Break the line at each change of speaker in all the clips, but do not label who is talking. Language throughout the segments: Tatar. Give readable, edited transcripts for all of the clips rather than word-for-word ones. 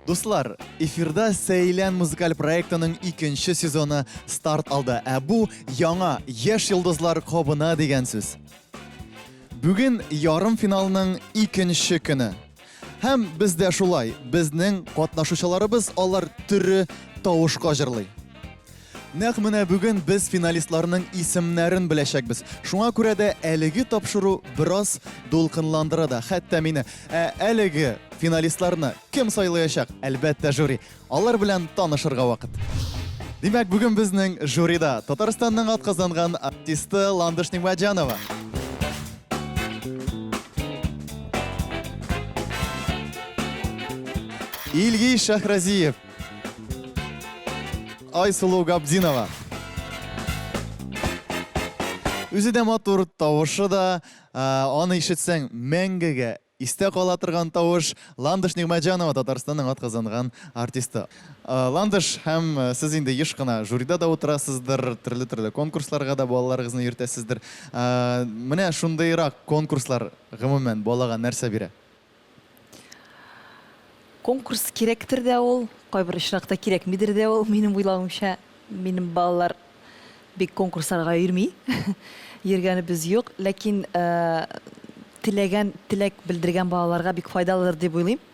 Дуслар, эфирда Сәйлән музыкаль проектының икенче сезоны старт алды. Ә бу яңа яшь йолдызлар кабына дигән сүз. Бүген ярым финалның икенче көне. Һәм бездә шулай, безнең катнашучыларыбыз алар төре тавышка җырлый. Нәкъ менә бүген без финалистларның исемнәрен беләчәкбез. Шуңа күрә дә әлеге тапшыру бераз дулкынландыра да, хәтта мине. Ә әлеге финалистларны кем сайлаячак? Әлбәттә, жюри. Алар белән танышырга вакыт. Димәк, бүген безнең жюрида Татарстанның атказанган артисты Ландыш Нигъмәтҗанова. Илгиз Шәһразиев. Айсылу Габдинова. Үзе дә матур, тавышы да, аны ишетсәң, мәңгегә истә кала торган тавыш. Ландыш Нигъмәтҗанова, Татарстанның атказанган артисты. Ландыш, һәм сез инде еш кына жюрида да утырасыздыр, төрле-төрле конкурсларга да балаларыгызны йөртәсездер. Менә шундыйрак конкурслар, гомумән, балага нәрсә бирә?
Конкурс кирәктер дә ул, кайбер очракта кирәкмидер дә ул, минем уйлавымча. Минем балалар бик конкурсларга йөрми, йөргәнебез юк. Ләкин теләгән, теләк белдергән балаларга бик файдалыдыр дип уйлыйм.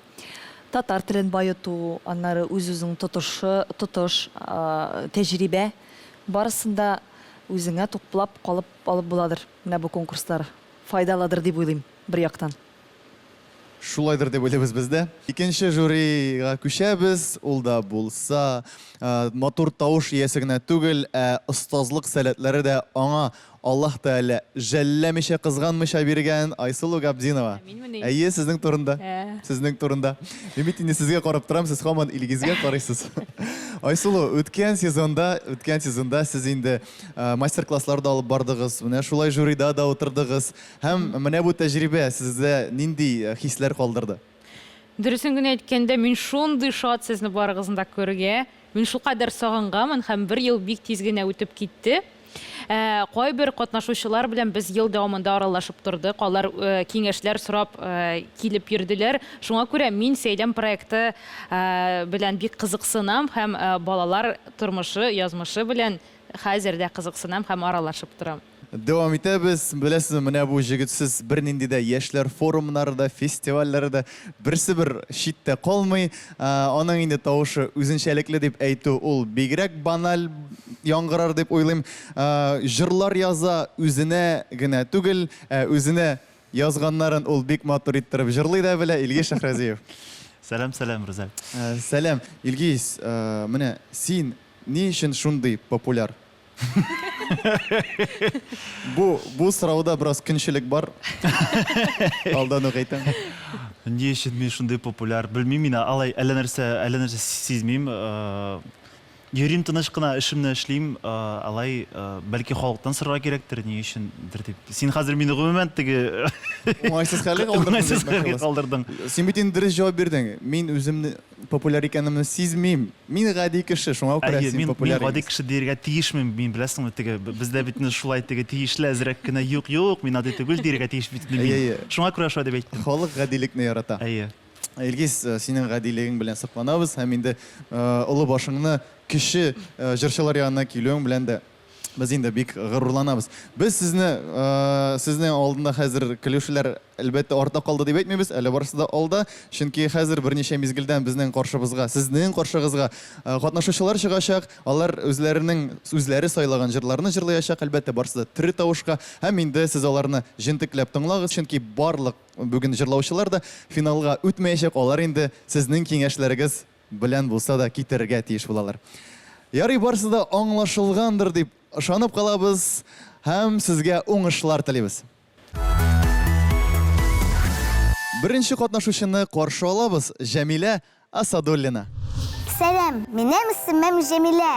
Татар телен баету, аннары үз-үзең тотышы, тотыш, тәҗрибә, барысын да үзеңә туплап калып алып буладыр. Менә бу конкурслар файдалыдыр дип уйлыйм, бер яктан.
Шулайдыр дип уйлыйбыз без дә. Икенче жюрига күчәбез. Ул да булса, матур тавыш иясе генә түгел, ә остазлык сәләтләре дә аңа Аллаһ Тәгалә жәлләмичә, кызганмыйча биргән Айсылу Габдинова.
Ә минмени?
Әйе, сезнең турында.
Ә.
Сезнең турында. Мин бит инде сезгә карап торам, сез һаман Илгизгә карыйсыз. Айсылу, үткән сезонда, үткән сезонда сез инде мастер-класслар да алып бардыгыз, менә шулай жюрида да утырдыгыз. Һәм менә бу тәҗрибә сездә нинди хисләр калдырды?
Дөресен генә әйткәндә, мин шундый шат сезне барыгызны да күрергә. Мин шулкадәр сагынганмын һәм бер ел бик тиз генә үтеп китте. Кайбер катнашучылар белән без ел дәвамында аралашып тордык, алар киңәшләр сорап килеп йөрделәр. Шуңа күрә мин Сәйлән проекты белән бик кызыксынам һәм балалар тормышы, язмышы белән хәзер дә кызыксынам һәм аралашып торам.
Дәвам итәбез. Беләсезме, менә бу җегетсез бернинди дә яшьләр форумнары да, фестивальләре дә берсе бер читтә калмый. Аның инде тавышы үзенчәлекле дип әйтү ул бигрәк баналь яңгырар дип уйлыйм. Җырлар яза үзенә генә түгел, ә үзенә язганнарын ул бик матур иттереп җырлый да белә. Илгиз Шәһрәзиев.
Сәлам, сәлам, Рүзәл.
Сәлам. Илгиз, менә син ни өчен шундый популяр? Бу бу сорауда бераз көнчелек бар. Алдан ук әйтәм.
Ни өчен мин шундый популяр? Белмим мин, алай әллә нәрсә, әллә нәрсә сизмим. Э, йөрим тыныч кына, эшемне эшлим. Э, алай, э, бәлки халыктан сорарга кирәктер, ни өчендер дип. Син хәзер мине гомумән теге
Уңайсыз хәлгә калдырдың.
Уңайсыз хәлгә калдырдың.
Син бит инде дөрес җавап бирдең. Мин үземне популяр икәнемне сизмим. Мин гади кеше, шуңа күрә
Әйе,
син
мин, мин
популяр
гади
имез.
кеше диергә тиешмен, мин беләсеңме, теге, бездә бит инде шулай теге тиешле әзрәк кенә, юк, юк, мин гади түгел диергә тиеш бит инде мин.
Әйе, әйе.
Шуңа күрә шулай дип әйттем.
Халык гадилекне ярата.
Әйе.
Илгиз, синең гадилегең белән сокланабыз һәм инде олы башыңны кече җырчылар янына килүең белән дә Без инде бик горурланабыз. Без сезне, сезнең алдында хәзер көлүчеләр, әлбәттә, артта калды дип әйтмибез, әле барысы да алда. Чөнки хәзер берничә мизгелдән безнең каршыбызга, сезнең каршыгызга катнашучылар чыгачак. Алар үзләренең, үзләре сайлаган җырларны җырлаячак, әлбәттә, барысы да тере тавышка. Һәм инде сез аларны җентекләп тыңлагыз, чөнки барлык бүген җырлаучылар да финалга үтмәячәк, алар инде сезнең киңәшләрегез белән булса да китерергә тиеш булалар. Ярый, барысы да аңлашылгандыр дип ышанып калабыз һәм сезгә уңышлар телибез. Беренче катнашучыны каршы алабыз, Җәмилә Асадуллина.
Сәлам, минем исемем Җәмилә.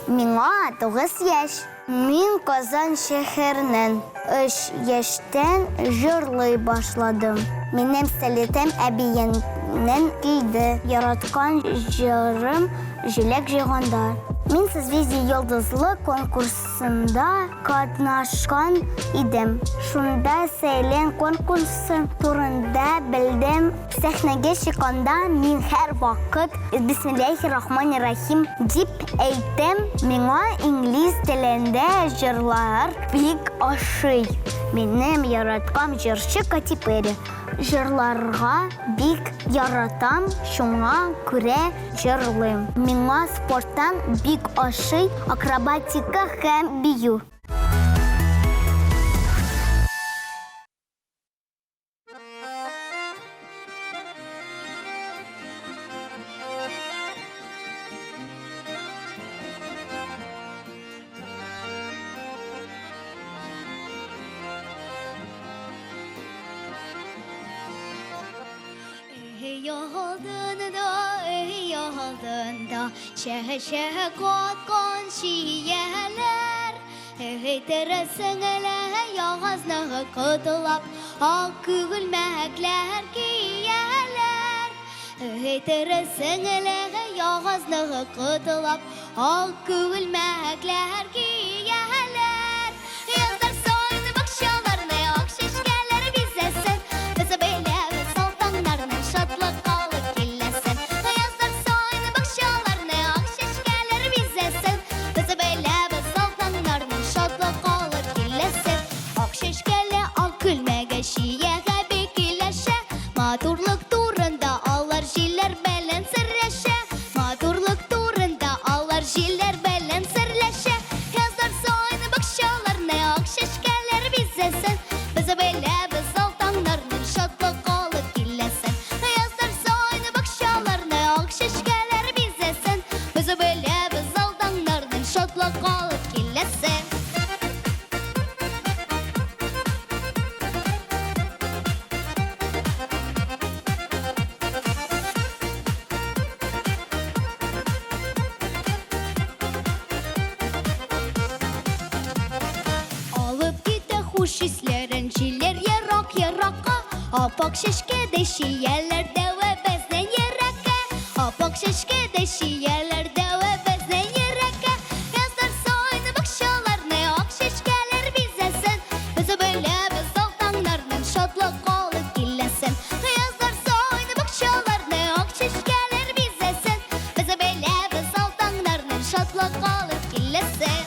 Миңа 9 яшь. Мин Казан шәһәреннән. Өч яшьтән җырлый башладым. Минем сәләтем әбиемнән килде. Яраткан җырым Җиләк җыйганда. Мин Созвездие-Йолдызлык конкурсында катнашкан идем. Шунда Сәйлән конкурсы турында белдем. Сәхнәгә чыкканда мин һәрвакыт Бисмилләһир-рахманир-рахим дип әйтәм. Миңа инглиз телендә җырлар бик ошый. Минем яраткан җырчы Кати Перри. Җырларга бик яратам, шуңа күрә җырлыйм. Миңа спорттан бик ошый акробатика һәм бию. Өй алдында, өй алдында чәчәк аткан чияләр. Өй тәрәзәңә ягазны котлап, ак күлмәкләр кияләр. Өй тәрәзәңә ягазны котлап, ак күлмәкләр кияләр. Язлар саен бакчаларны ак чәчкәләр бизәсен, Без беләбез ал таңнарны шатлык алып киләсен. Язлар саен бакчаларны ак чәчкәләр бизәсен, Без беләбез ал таңнарны шатлык алып киләсен. Ак чәчкәле ак күлмәге чиягә бик килешә, Матурлык турында алар җилләр белән серләшә. Матурлык турында алар җилләр белән серләшә. Язлар саен бакчаларны ак чәчкәләр бизәсен. Без беләбез ал таңнарның шатлык алып киләсен. Язлар саен бакчаларны ак чәчкәләр бизәсен. Без беләбез ал таңнарның шатлык алып киләсен. Алып китә хуш исләрен җилләр ерак-еракка, Ап-ак чәчкәдәй чияләр дәвә безнең йөрәккә. Ап-ак чәчкәдәй чияләр дәвә безнең йөрәккә. Язлар саен бакчаларны ак чәчкәләр бизәсен, Без беләбез ал таңнарның шатлык алып киләсен. Язлар саен бакчаларны ак чәчкәләр бизәсен, Без беләбез ал таңнарның шатлык алып киләсен.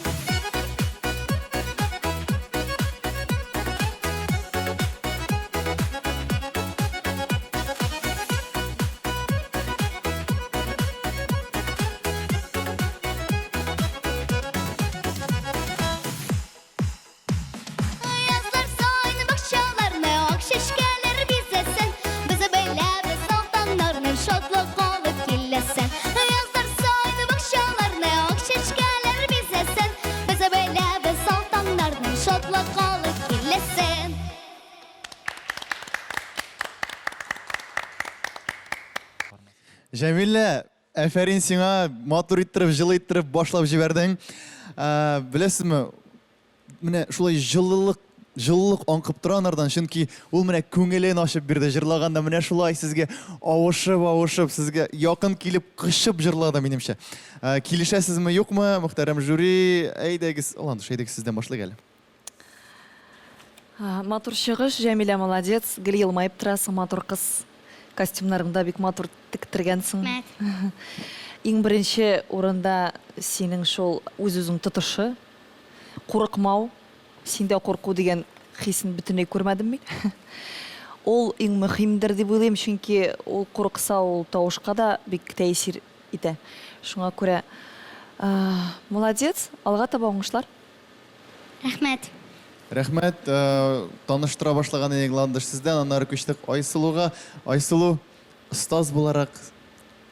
Язлар саен бакчаларны ак чәчкәләр бизәсен, Без беләбез ал таңнарның шатлык алып киләсен. Язлар саен бакчаларны ак чәчкәләр бизәсен, Без беләбез ал таңнарның шатлык алып киләсен.
Җәмилә, әфәрин сиңа, матур иттереп, җылы иттереп башлап җибәрдең. Беләсезме, менә шулай җылылык җылылык аңкып тора анардан, чөнки ул менә күңелен ачып бирде җырлаганда, менә шулай сезгә авышып, авышып, сезгә якын килеп, кочып җырлады, минемчә. Килешәсезме, юкмы, мөхтәрәм жюри? Әйдәгез, Ландыш, әйдәгез сездән башлыйк әле.
Матур чыгыш, Җәмилә, молодец, гел елмаеп торасың, матур кыз. Костюмнарың да бик матур тектергәнсең.
Рәхмәт.
Иң беренче урында синең шул үз-үзең тотышы, курыкмау. Синдә курку дигән хисен бөтенләй күрмәдем мин. Ул иң мөһимдер дип уйлыйм, чөнки ул курыкса, ул тавышка да бик тәэсир итә. Шуңа күрә, молодец, алга таба уңышлар.
Рәхмәт.
Рәхмәт. Таныштыра башлаган идек Ландыш сездән, аннары күчтек Айсылуга. Айсылу, остаз буларак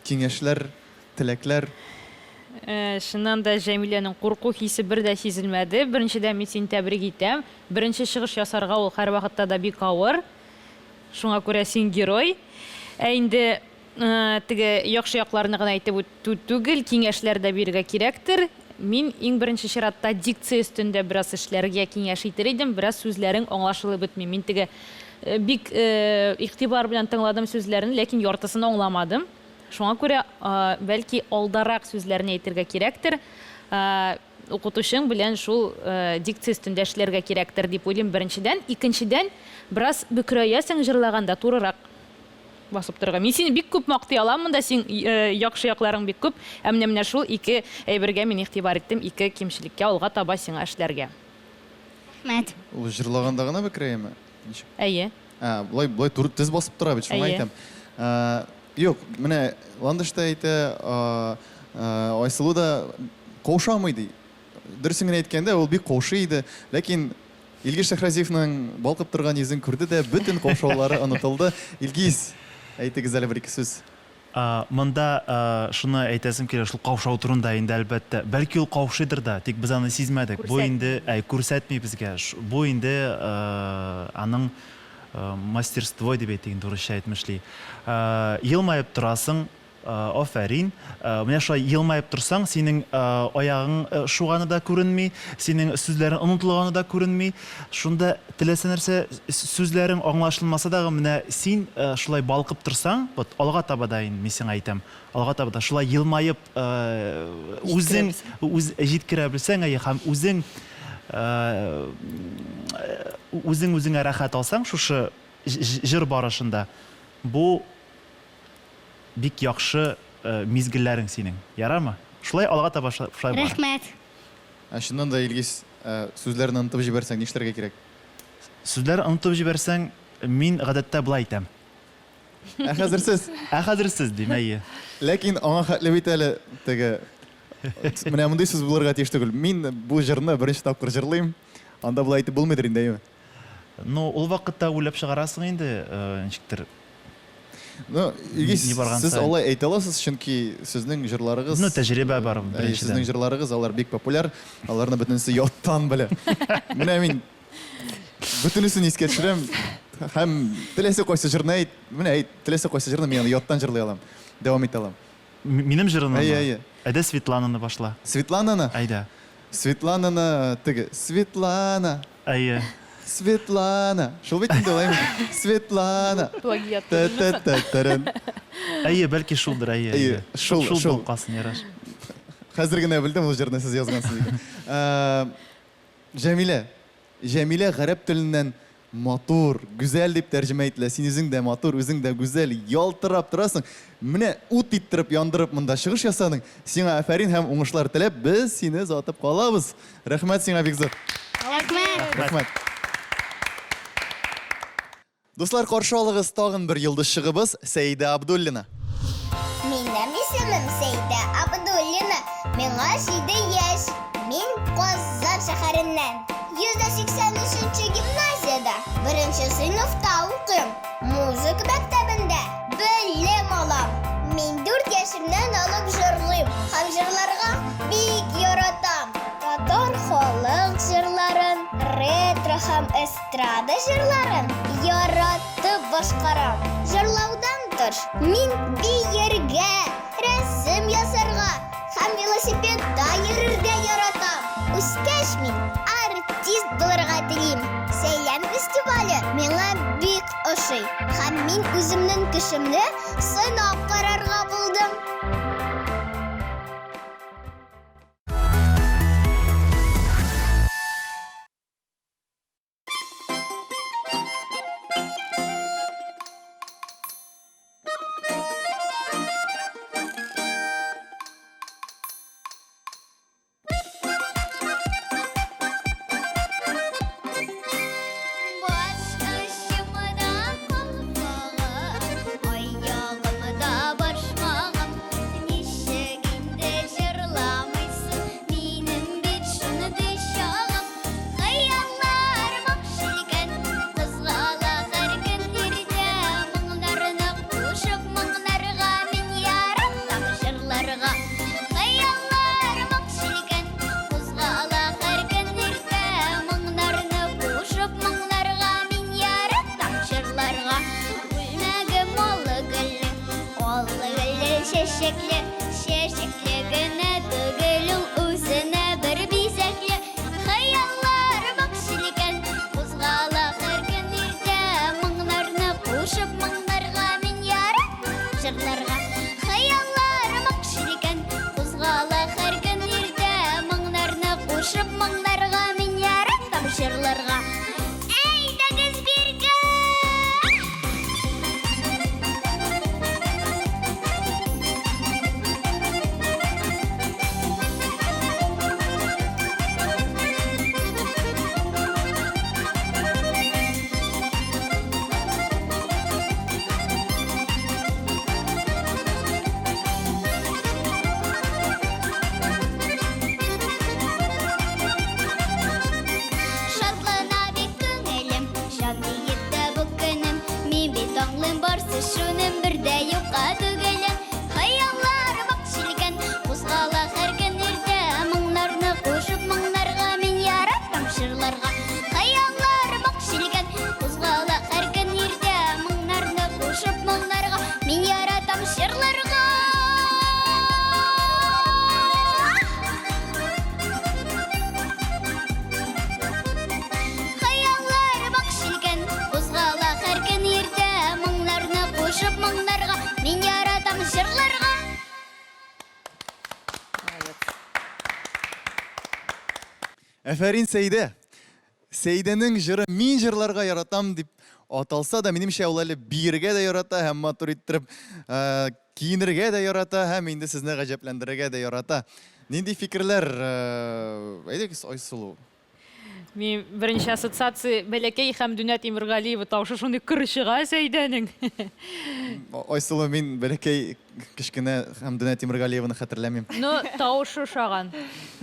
киңәшләр, теләкләр?
Чыннан да Җәмиләнең курку хисе бер дә сизелмәде. Беренчедән, мин сине тәбрик итәм. Беренче чыгыш ясарга ул һәрвакытта да бик авыр. Шуңа күрә син герой. Ә инде Теге яхшы якларны гына әйтеп үтү түгел, киңәшләр дә бирергә кирәктер. Мин иң беренче чиратта дикция өстендә бераз эшләргә киңәш итер идем, бераз сүзләрең аңлашылып бетми. Мин теге бик игътибар белән тыңладым сүзләрен, ләкин яртысын аңламадым. Шуңа күрә, бәлки, алдарак сүзләрне әйтергә кирәктер, укытучың белән шул дикция өстендә эшләргә кирәктер дип уйлыйм, беренчедән. Икенчедән, бераз бөкрәясең җырлаганда, турырак басып торырга. Мин сине бик күп мактый алам монда, син яхшы якларың бик күп, ә менә менә шул ике әйбергә мин игътибар иттем, ике кимчелеккә алга таба сиңа эшләргә.
Рәхмәт.
Ул җырлаганда гына бөкрәяме? Ничек?
Әйе.
Ә, болай, болай туры төз басып тора бит, шуңа
Әйе.
әйтәм. Ә, юк, менә Ландыш та әйтә, ә, ә, Айсылу да каушамый ди. Дөресен генә әйткәндә, ул бик каушый иде. Ләкин Илгиз Шәһразиевның балкып торган йөзен күрде дә, бөтен каушаулары онытылды. Илгиз, әйтегез әле бер-ике сүз.
Монда шуны әйтәсем килә, шул каушау турында инде, әлбәттә. Бәлки ул каушыйдыр да, тик без аны сизмәдек. Бу инде, әй, күрсәтми безгә. Бу инде аның мастерство дип әйтик инде, урысча әйтмешли. Елмаеп торасың, Афәрин. Менә шулай елмаеп торсаң, синең аягың шуганы да күренми, синең сүзләрең онытылганы да күренми. Шунда теләсә нәрсә сүзләрең аңлашылмаса дагы, менә син шулай балкып торсаң, вот алга таба да инде, мин сиңа әйтәм, алга таба да шулай елмаеп үзең үз җиткерә белсәң, әйе, һәм үзең үзең үзеңә рәхәт алсаң шушы җыр барышында, бу Бик яхшы мизгелләрең синең. Ярармы? Шулай алга таба шулай бар.
Рәхмәт.
Ә чыннан да, Илгиз, сүзләрне онытып җибәрсәң, нишләргә кирәк?
Сүзләрне онытып җибәрсәң, мин гадәттә болай әйтәм.
Ә хәзер сез?
Ә хәзер сез, дим, әйе.
Ләкин аңа хәтле бит әле теге менә мондый сүз булырга тиеш түгел. Мин бу җырны беренче тапкыр җырлыйм. Анда болай әйтеп булмыйдыр инде, әйеме?
Ну, ул вакытта уйлап чыгарасың инде, ничектер.
Ну, Илгиз, сез алай әйтә аласыз, чөнки сезнең җырларыгыз...
Ну, тәҗрибә бар, беренчедән.
Сезнең җырларыгыз, алар бик популяр, аларны бөтенесе яттан белә. Менә мин бөтенесен искә төшерәм һәм теләсә кайсы җырны әйт, менә әйт, теләсә кайсы җырны мин аны яттан җырлый алам, дәвам итә алам.
Минем җырынымы?
Әйе, әйе.
Әйдә Светлананы башла.
Светлананы?
Әйдә.
Светлананы теге Светлана.
Әйе.
Светлана. Шул бит инде алаймы? Светлана.
Плагиат.
Та-та-та-таран.
Әйе, бәлки шулдыр, әйе.
Әйе, шул,
шул.
Шул
булып калсын, ярар.
Хәзер генә белдем, ул җырны сез язгансыз икән. Җәмилә. Җәмилә гарәп теленнән матур, гүзәл дип тәрҗемә ителә. Син үзең дә матур, үзең дә гүзәл, ялтырап торасың. Менә ут иттереп яндырып монда чыгыш ясадың. Сиңа афәрин һәм уңышлар теләп, без сине озатып калабыз. Рәхмәт сиңа бик зур.
Рәхмәт.
Рәхмәт. Дуслар, каршы алыгыз тагын бер йолдызчыгыбыз Сәидә Абдуллина.
Минем исемем Сәидә Абдуллина. Миңа 7 яшь. Мин Казан шәһәреннән. 183 нче гимназиядә беренче сыйныфта укыйм. Музыка мәктәбендә белем алам. Мин 4 яшемнән алып җырлыйм һәм җырларга бик яратам. Татар халык җырларын, ретро һәм Эстрада җырларын яратып башкарам. Җырлаудан тыш, мин биергә, рәсем ясарга һәм велосипедта йөрергә яратам. Үскәч мин артист булырга телим. Сәйлән фестивале миңа бик ошый һәм мин үземнең көчемне сынап карарга булдым. Баш очымда калфагым, аягымда башмагым. Ничек инде җырламыйсың, минем бит шундый чагым. Хыяллар бакчылган, кузгала һәр көн иртә. Моңнарны кушып моңнарга мин яратам җырларга. Хыяллар бакчылган, кузгала һәр көн иртә. Моңнарны кушып моңнарга мин яратам җырларга. Күлмәгем аллы-гөлле, аллы-гөлле чәчәкле, чәчәкле генә түгел ул үзенә бер бизәкле. Хыяллар бакчылыкан, кузгала һәр көн иртә. Моңнарны кушып моңнарга мин яратам җырларга.
Әфәрин, Сәйдә! Сәйдәнең җыры Мин җырларга яратам дип аталса да, минемчә, ул әле биергә дә ярата һәм матур иттереп э, киенергә дә ярата һәм инде сезне гаҗәпләндерергә дә ярата. Нинди фикерләр? Э, әйдәгез, Айсылу.
Мин беренче ассоциация бәләкәй Хәмдүнә Тимергалиева тавышы шундый көр чыга Сәйдәнең.
Айсылу, мин бәләкәй кечкенә Хәмдүнә Тимергалиеваны хәтерләмим.
Ну, тавышы ошаган.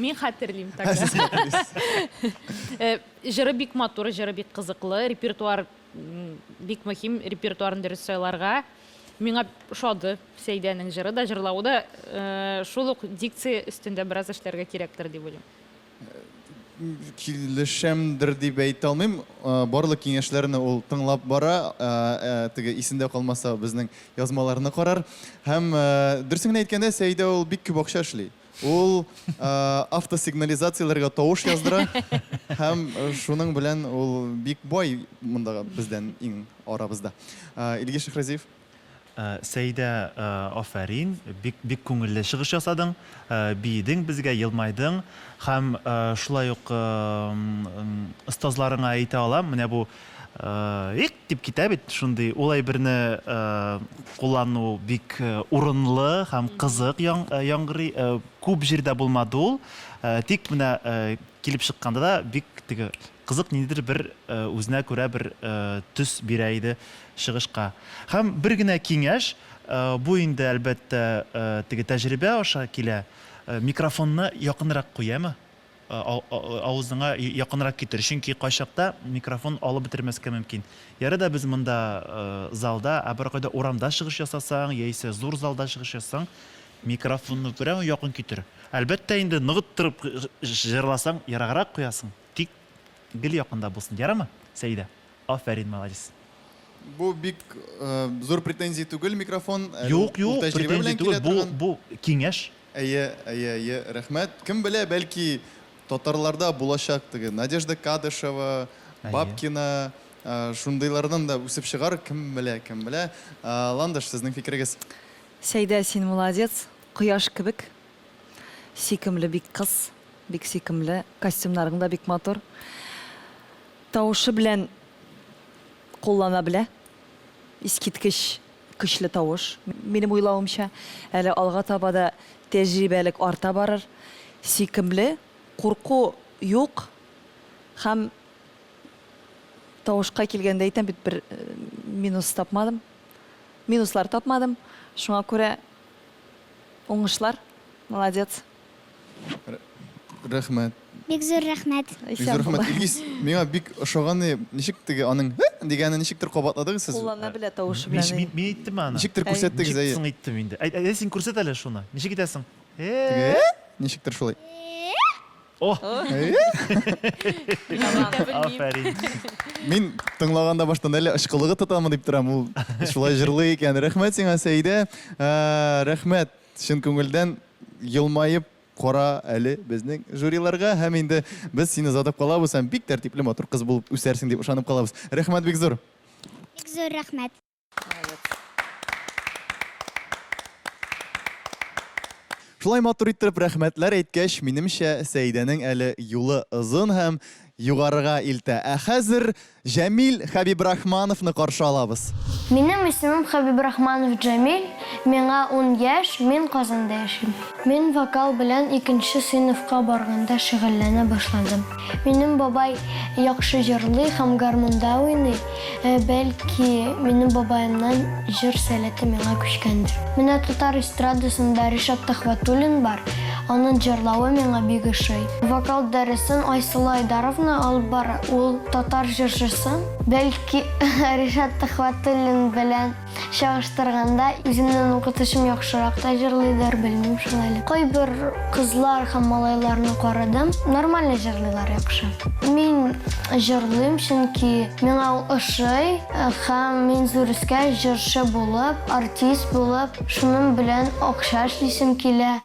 Мин хәтерлим тогда.
Сез хәтерлисез.
Э, җыры бик матур, җыры бик кызыклы. Репертуар бик мөһим, репертуарын дөрес сайларга. Миңа ошады Сәйдәнең җыры да, җырлавы да. Э, шул ук дикция өстендә бераз эшләргә кирәктер дип уйлыйм.
Килешәмдер дип әйтә алмыйм. Барлык киңәшләрне ул тыңлап бара, теге исендә калмаса безнең язмаларны карар. Һәм дөресен генә әйткәндә, Сәйдә ул бик күп акча эшли. Ул автосигнализацияләргә тавыш яздыра һәм шуның белән ул бик бай монда бездән иң арабызда. Илгиз Шәһрәзиев.
Сәйдә, афәрин, бик бик күңелле чыгыш ясадың, биедең безгә, елмайдың һәм шулай ук остазларыңа әйтә алам, менә бу ик дип китә бит, шундый ул әйберне куллану бик урынлы һәм кызык яңгырый, күп җирдә булмады ул, тик менә килеп чыкканда да бик теге кызык ниндидер бер үзенә күрә бер төс бирә иде чыгышка. Һәм бер генә киңәш, бу инде, әлбәттә, теге тәҗрибә аша килә, микрофонны якынрак куй, яме? Авызыңа якынрак китер, чөнки кайчакта микрофон алып бетермәскә мөмкин. Ярый да без монда залда, ә беркайда урамда чыгыш ясасаң, яисә зур залда чыгыш ясасаң, микрофонны прямо якын китер. Әлбәттә инде, ныгыттырып җырласаң, ераграк куясың, тик гел якында булсын, ярамы, Сәидә? Афәрин, молодец.
Бу бик зур претензия түгел микрофон.
Юк, юк, претензия түгел, бу, бу киңәш.
Әйе, әйе, әйе, рәхмәт. Кем белә, бәлки татарларда булачак теге Надежда Кадышева, Бабкина, шундыйлардан да үсеп чыгар, кем белә, кем белә. Ландыш, сезнең фикерегез?
Сәйдә, син молодец, кояш кебек, сөйкемле бик кыз, бик сөйкемле, костюмнарың да бик матур. Тавышы белән куллана белә. Искиткеч көчле тавыш, минем уйлавымча. Әле алга таба да тәҗрибәлек арта барыр. Сөйкемле, курку юк һәм тавышка килгәндә әйтәм бит, бер минус тапмадым. Минуслар тапмадым. Шуңа күрә уңышлар. Молодец.
Рәхмәт.
Бик зур рәхмәт.
Бик зур рәхмәт. Илгиз, миңа бик ошаган, ничек теге аның һе дигәне ничектер кабатладыгыз сез.
Куллана белә тавышы белән.
Мин мин әйттем аны.
Ничектер күрсәттегез, әйе.
Ничек соң әйттем инде. Әйт, әйдә син күрсәт әле шуны. Ничек итәсең?
Теге ничектер шулай.
О! Афәрин.
Мин тыңлаганда баштан әллә ычкылыгы тотамы дип торам, ул шулай җырлый икән. Рәхмәт сиңа, Сәйдә. Рәхмәт. Чын күңелдән елмаеп кара әле безнең жюриларга һәм инде без сине озатып калабыз һәм бик тәртипле матур кыз булып үсәрсең дип ышанып калабыз. Рәхмәт бик зур.
Бик зур рәхмәт.
Шулай матур иттереп рәхмәтләр әйткәч, минемчә, Сәйдәнең әле юлы озын һәм югарыга илтә. Ә хәзер Җәмил Хәбибрахмановны каршы алабыз.
Минем исемем Хәбибрахманов Җәмил, миңа ун яшь, мин Казанда яшим. Мин вокал белән икенче сыйныфка барганда шөгыльләнә башладым. Минем бабай яхшы җырлый һәм гармунда уйный, бәлки, минем бабаемнан җыр сәләте миңа күчкәндер. Менә татар эстрадасында Ришат Төхвәтуллин бар, аның җырлавы миңа бик ошый. Вокал дәресен Айсылу Айдаровна алып бара, ул татар җырчысы. Бәлки, Ришат Төхвәтуллин белән чагыштырганда, үземнең укытучым яхшырак та җырлыйдыр, белмим шул әле. Кайбер кызлар һәм малайларны карадым, нормально җырлыйлар, яхшы. Мин җырлыйм, чөнки миңа ул ошый һәм мин зур үскәч җырчы булып, артист булып, шуның белән акча эшлисем килә.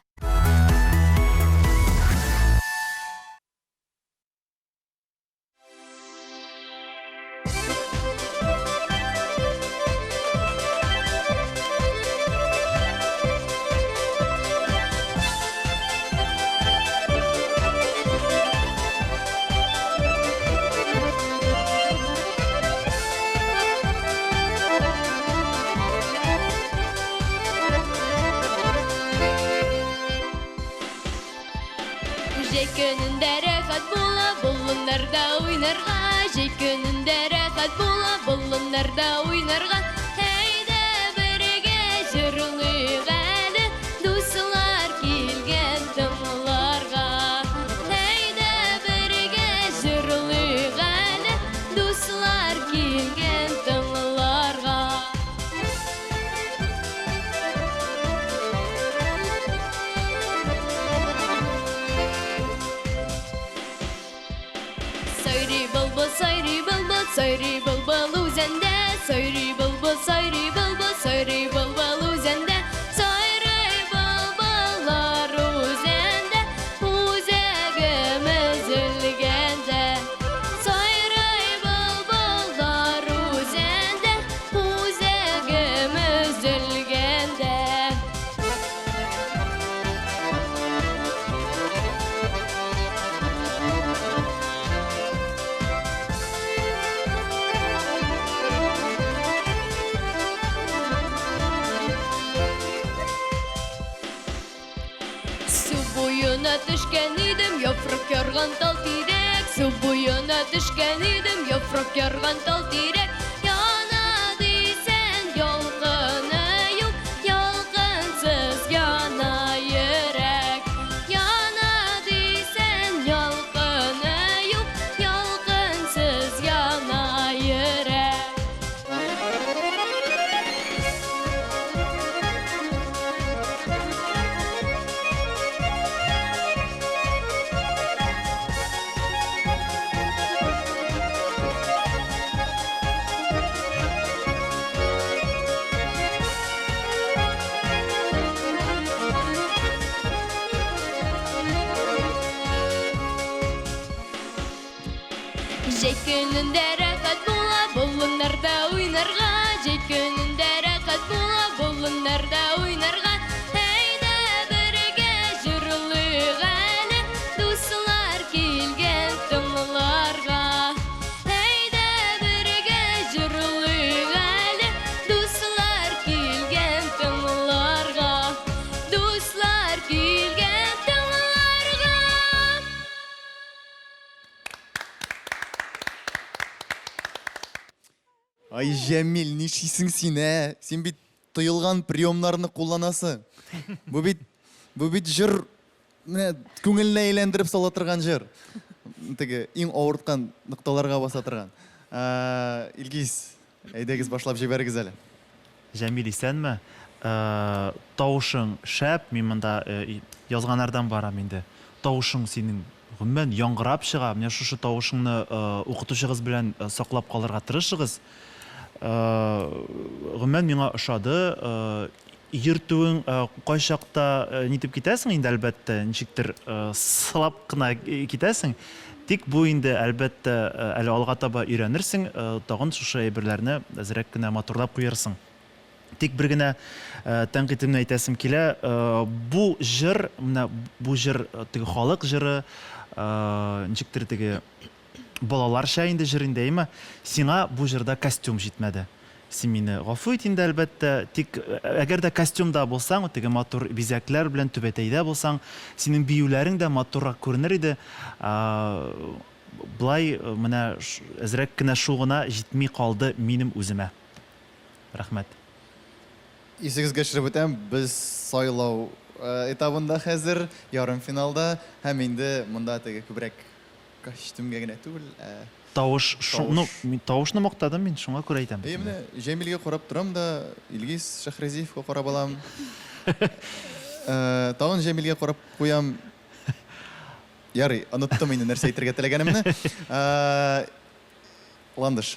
Җәй көнендә рәхәт була болыннарда уйнарга. Җәй көнендә рәхәт була болыннарда уйнарга. Әйдә бергә җырлыйк әле, дуслар килгән тыңларга. Әйдә бергә җырлыйк әле, дуслар килгән тыңларга. Сайрый былбыл, сайрый былбыл, сайрый былбыл үзәндә, сайрый былбыл, сайрый былбыл, сайрый былбыл үзәндә, сайрый былбыллар үзәндә, үзәгем өзелгәндә. Сайрый былбыллар үзәндә, үзәгем өзелгәндә. Су буена төшкән идем, яфрак ярган тал тирәк. Су буена төшкән идем, яфрак ярган тал тирәк. Яна дисәң, ялкыны юк, ялкынсыз яна йөрәк. Яна дисәң, ялкыны юк, ялкынсыз яна йөрәк. Җәй көнендә рәхәт була болыннарда уйнарга. Җәй көнендә рәхәт була болыннарда уйнарга. Әйдә бергә җырлыйк әле, дуслар килгән тыңларга. Әйдә бергә җырлыйк әле, дуслар килгән тыңларга. Дуслар килгән тыңларга.
Ай, Җәмил, нишлисең син, ә? Син бит тыелган приемнарны кулланасың. Бу бит, бу бит җыр, менә күңелне әйләндереп сала торган җыр. Теге иң авырткан нокталарга баса торган. Ә, Илгиз, әйдәгез башлап җибәрегез әле.
Җәмил, исәнме? Тавышың шәп, мин монда язганнардан барам инде. Тавышың синең гомумән яңгырап чыга. Менә шушы тавышыңны укытучыгыз белән саклап калырга тырышыгыз. Гомумән миңа ошады. Йөртүең кайчакта нитеп китәсең инде, әлбәттә, ничектер сылап кына китәсең. Тик бу инде, әлбәттә, әле алга таба өйрәнерсең, тагын шушы әйберләрне әзрәк кенә матурлап куярсың. Тик бер генә тәнкыйтемне әйтәсем килә, бу җыр, менә бу җыр теге халык җыры, ничектер теге балаларча инде җыр инде, әйеме? Сиңа бу җырда костюм җитмәде. Син мине гафу ит инде, әлбәттә, тик әгәр дә костюмда булсаң, теге матур бизәкләр белән түбәтәйдә булсаң, синең биюләрең дә матуррак күренер иде. Болай менә әзрәк кенә шул гына җитми калды минем үземә. Рәхмәт.
Исегезгә төшереп үтәм, без сайлау этабында хәзер, ярымфиналда, һәм инде монда теге күбрәк костюмга генә түгел, ә
Тавыш, шу, ну, мин тавышны мактадым мин, шуңа күрә әйтәм бит
Әйе, менә Җәмилгә карап торам да, Илгиз Шәһрәзиевка карап алам. Тагын Җәмилгә карап куям. Ярый, оныттым инде нәрсә әйтергә теләгәнемне. Ландыш.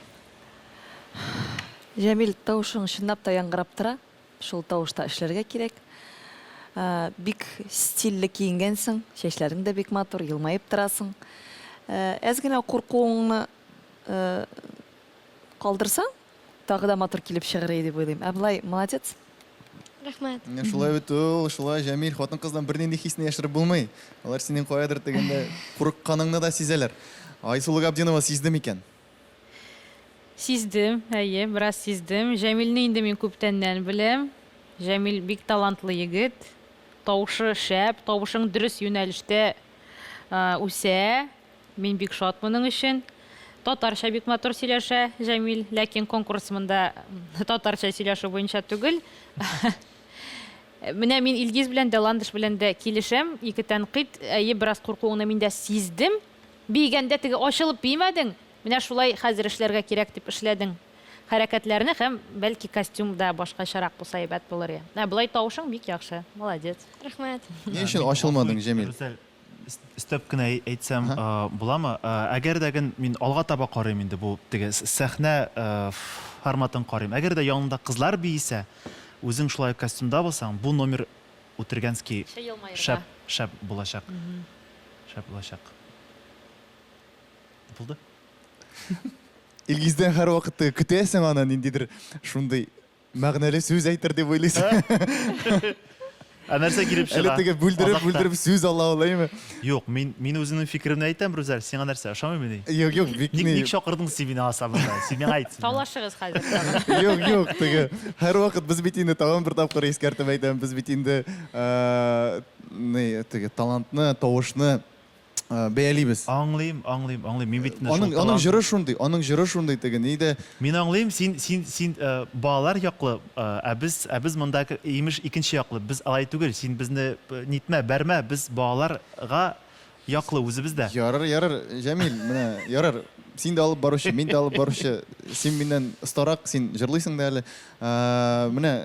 Җәмил, тавышың чынлап та яңгырап тора. Шул тавышта эшләргә кирәк. Бик стильле киенгәнсең, чәчләрең дә бик матур, елмаеп торасың. Әз генә куркуыңны калдырсаң, тагы да матур килеп чыгыр иде дип уйлыйм. Ә болай молодец.
Рәхмәт.
Менә шулай бит ул, шулай, Җәмил, хатын-кыздан бернинди хисне яшереп булмый. Алар синең каядыр тегендә курыкканыңны да сизәләр. Айсылу Габдинова сизде микән?
Сиздем, әйе, бераз сиздем. Җәмилне инде мин күптәннән беләм. Җәмил бик талантлы егет. Тавышы шәп, тавышың дөрес юнәлештә. Үсә. Мин бик шат моның өчен. Татарча бик матур сөйләшә Җәмил, ләкин конкурс монда татарча сөйләшү буенча түгел. Менә мин Илгиз белән дә, Ландыш белән дә килешәм. Ике тәнкыйть. Әйе, бераз куркуыңны мин дә сиздем. Биегәндә теге ачылып биемәдең. Менә шулай хәзер эшләргә кирәк дип эшләдең хәрәкәтләрне һәм бәлки костюм да башкачарак булса әйбәт булыр иде. Ә болай тавышың бик яхшы. Молодец.
Рәхмәт.
Ни өчен ачылмадың, Җәмил?
Рүзәл, өстәп кенә әйтсәм буламы? Әгәр дә ген мин алга таба карыйм инде бу теге сәхнә форматын карыйм. Әгәр дә яныңда кызлар биесә, үзең шулай костюмда булсаң, бу номер үтергәнский шәп, шәп булачак. Шәп булачак. Булды.
Илгиздән һәрвакыт көтәсең аны ниндидер шундый мәгънәле сүз әйтер дип уйлыйсың.
Ә нәрсә килеп чыга?
Әле теге бүлдереп, бүлдереп сүз ала алаймы?
Юк, мин мин үземнең фикеремне әйтәм, Рүзәл, сиңа нәрсә, ошамыймыни?
Юк, юк, бик
ни. Ник чакырдың син мине аса монда? Син миңа әйт.
Талашыгыз хәзер тагын.
Юк, юк, теге һәрвакыт без бит инде тагын бер тапкыр искәртеп әйтәм, без бит инде ни теге талантны, тавышны бәялибез.
Аңлыйм, аңлыйм, аңлыйм. Мин бит
аның аның җыры шундый, аның җыры шундый теге ни дә.
Мин аңлыйм, син син син балалар яклы, ә без ә без монда имеш икенче яклы. Без алай түгел, син безне нитмә, бәрмә, без балаларга яклы үзебез дә.
Ярар, ярар, Җәмил, менә ярар. Син дә алып баручы, мин дә алып баручы. Син миннән остарак, син җырлыйсың да әле. Менә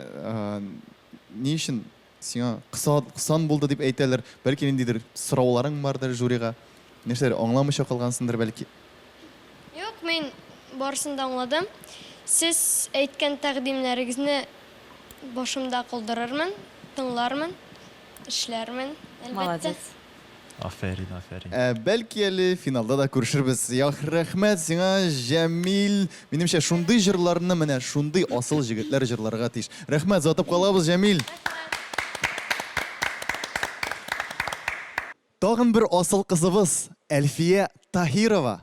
ни өчен Сиңа кысан булды дип әйтәләр. Бәлки ниндидер сорауларың бардыр жюрига. Нәрсәдер аңламыйча калгансыңдыр бәлки.
Юк, мин барысын да аңладым. Сез әйткән тәкъдимнәрегезне башымда калдырырмын, тыңлармын, эшләрмен, әлбәттә.
Молодец.
Афәрин, афәрин.
Ә бәлки әле финалда да күрешербез. Ях, рәхмәт сиңа, Җәмил. Минемчә, шундый җырларны менә шундый асыл җегетләр җырларга тиеш. Рәхмәт, озатып калабыз, Җәмил. Тагын бер асыл кызыбыз, Әлфия Таһирова.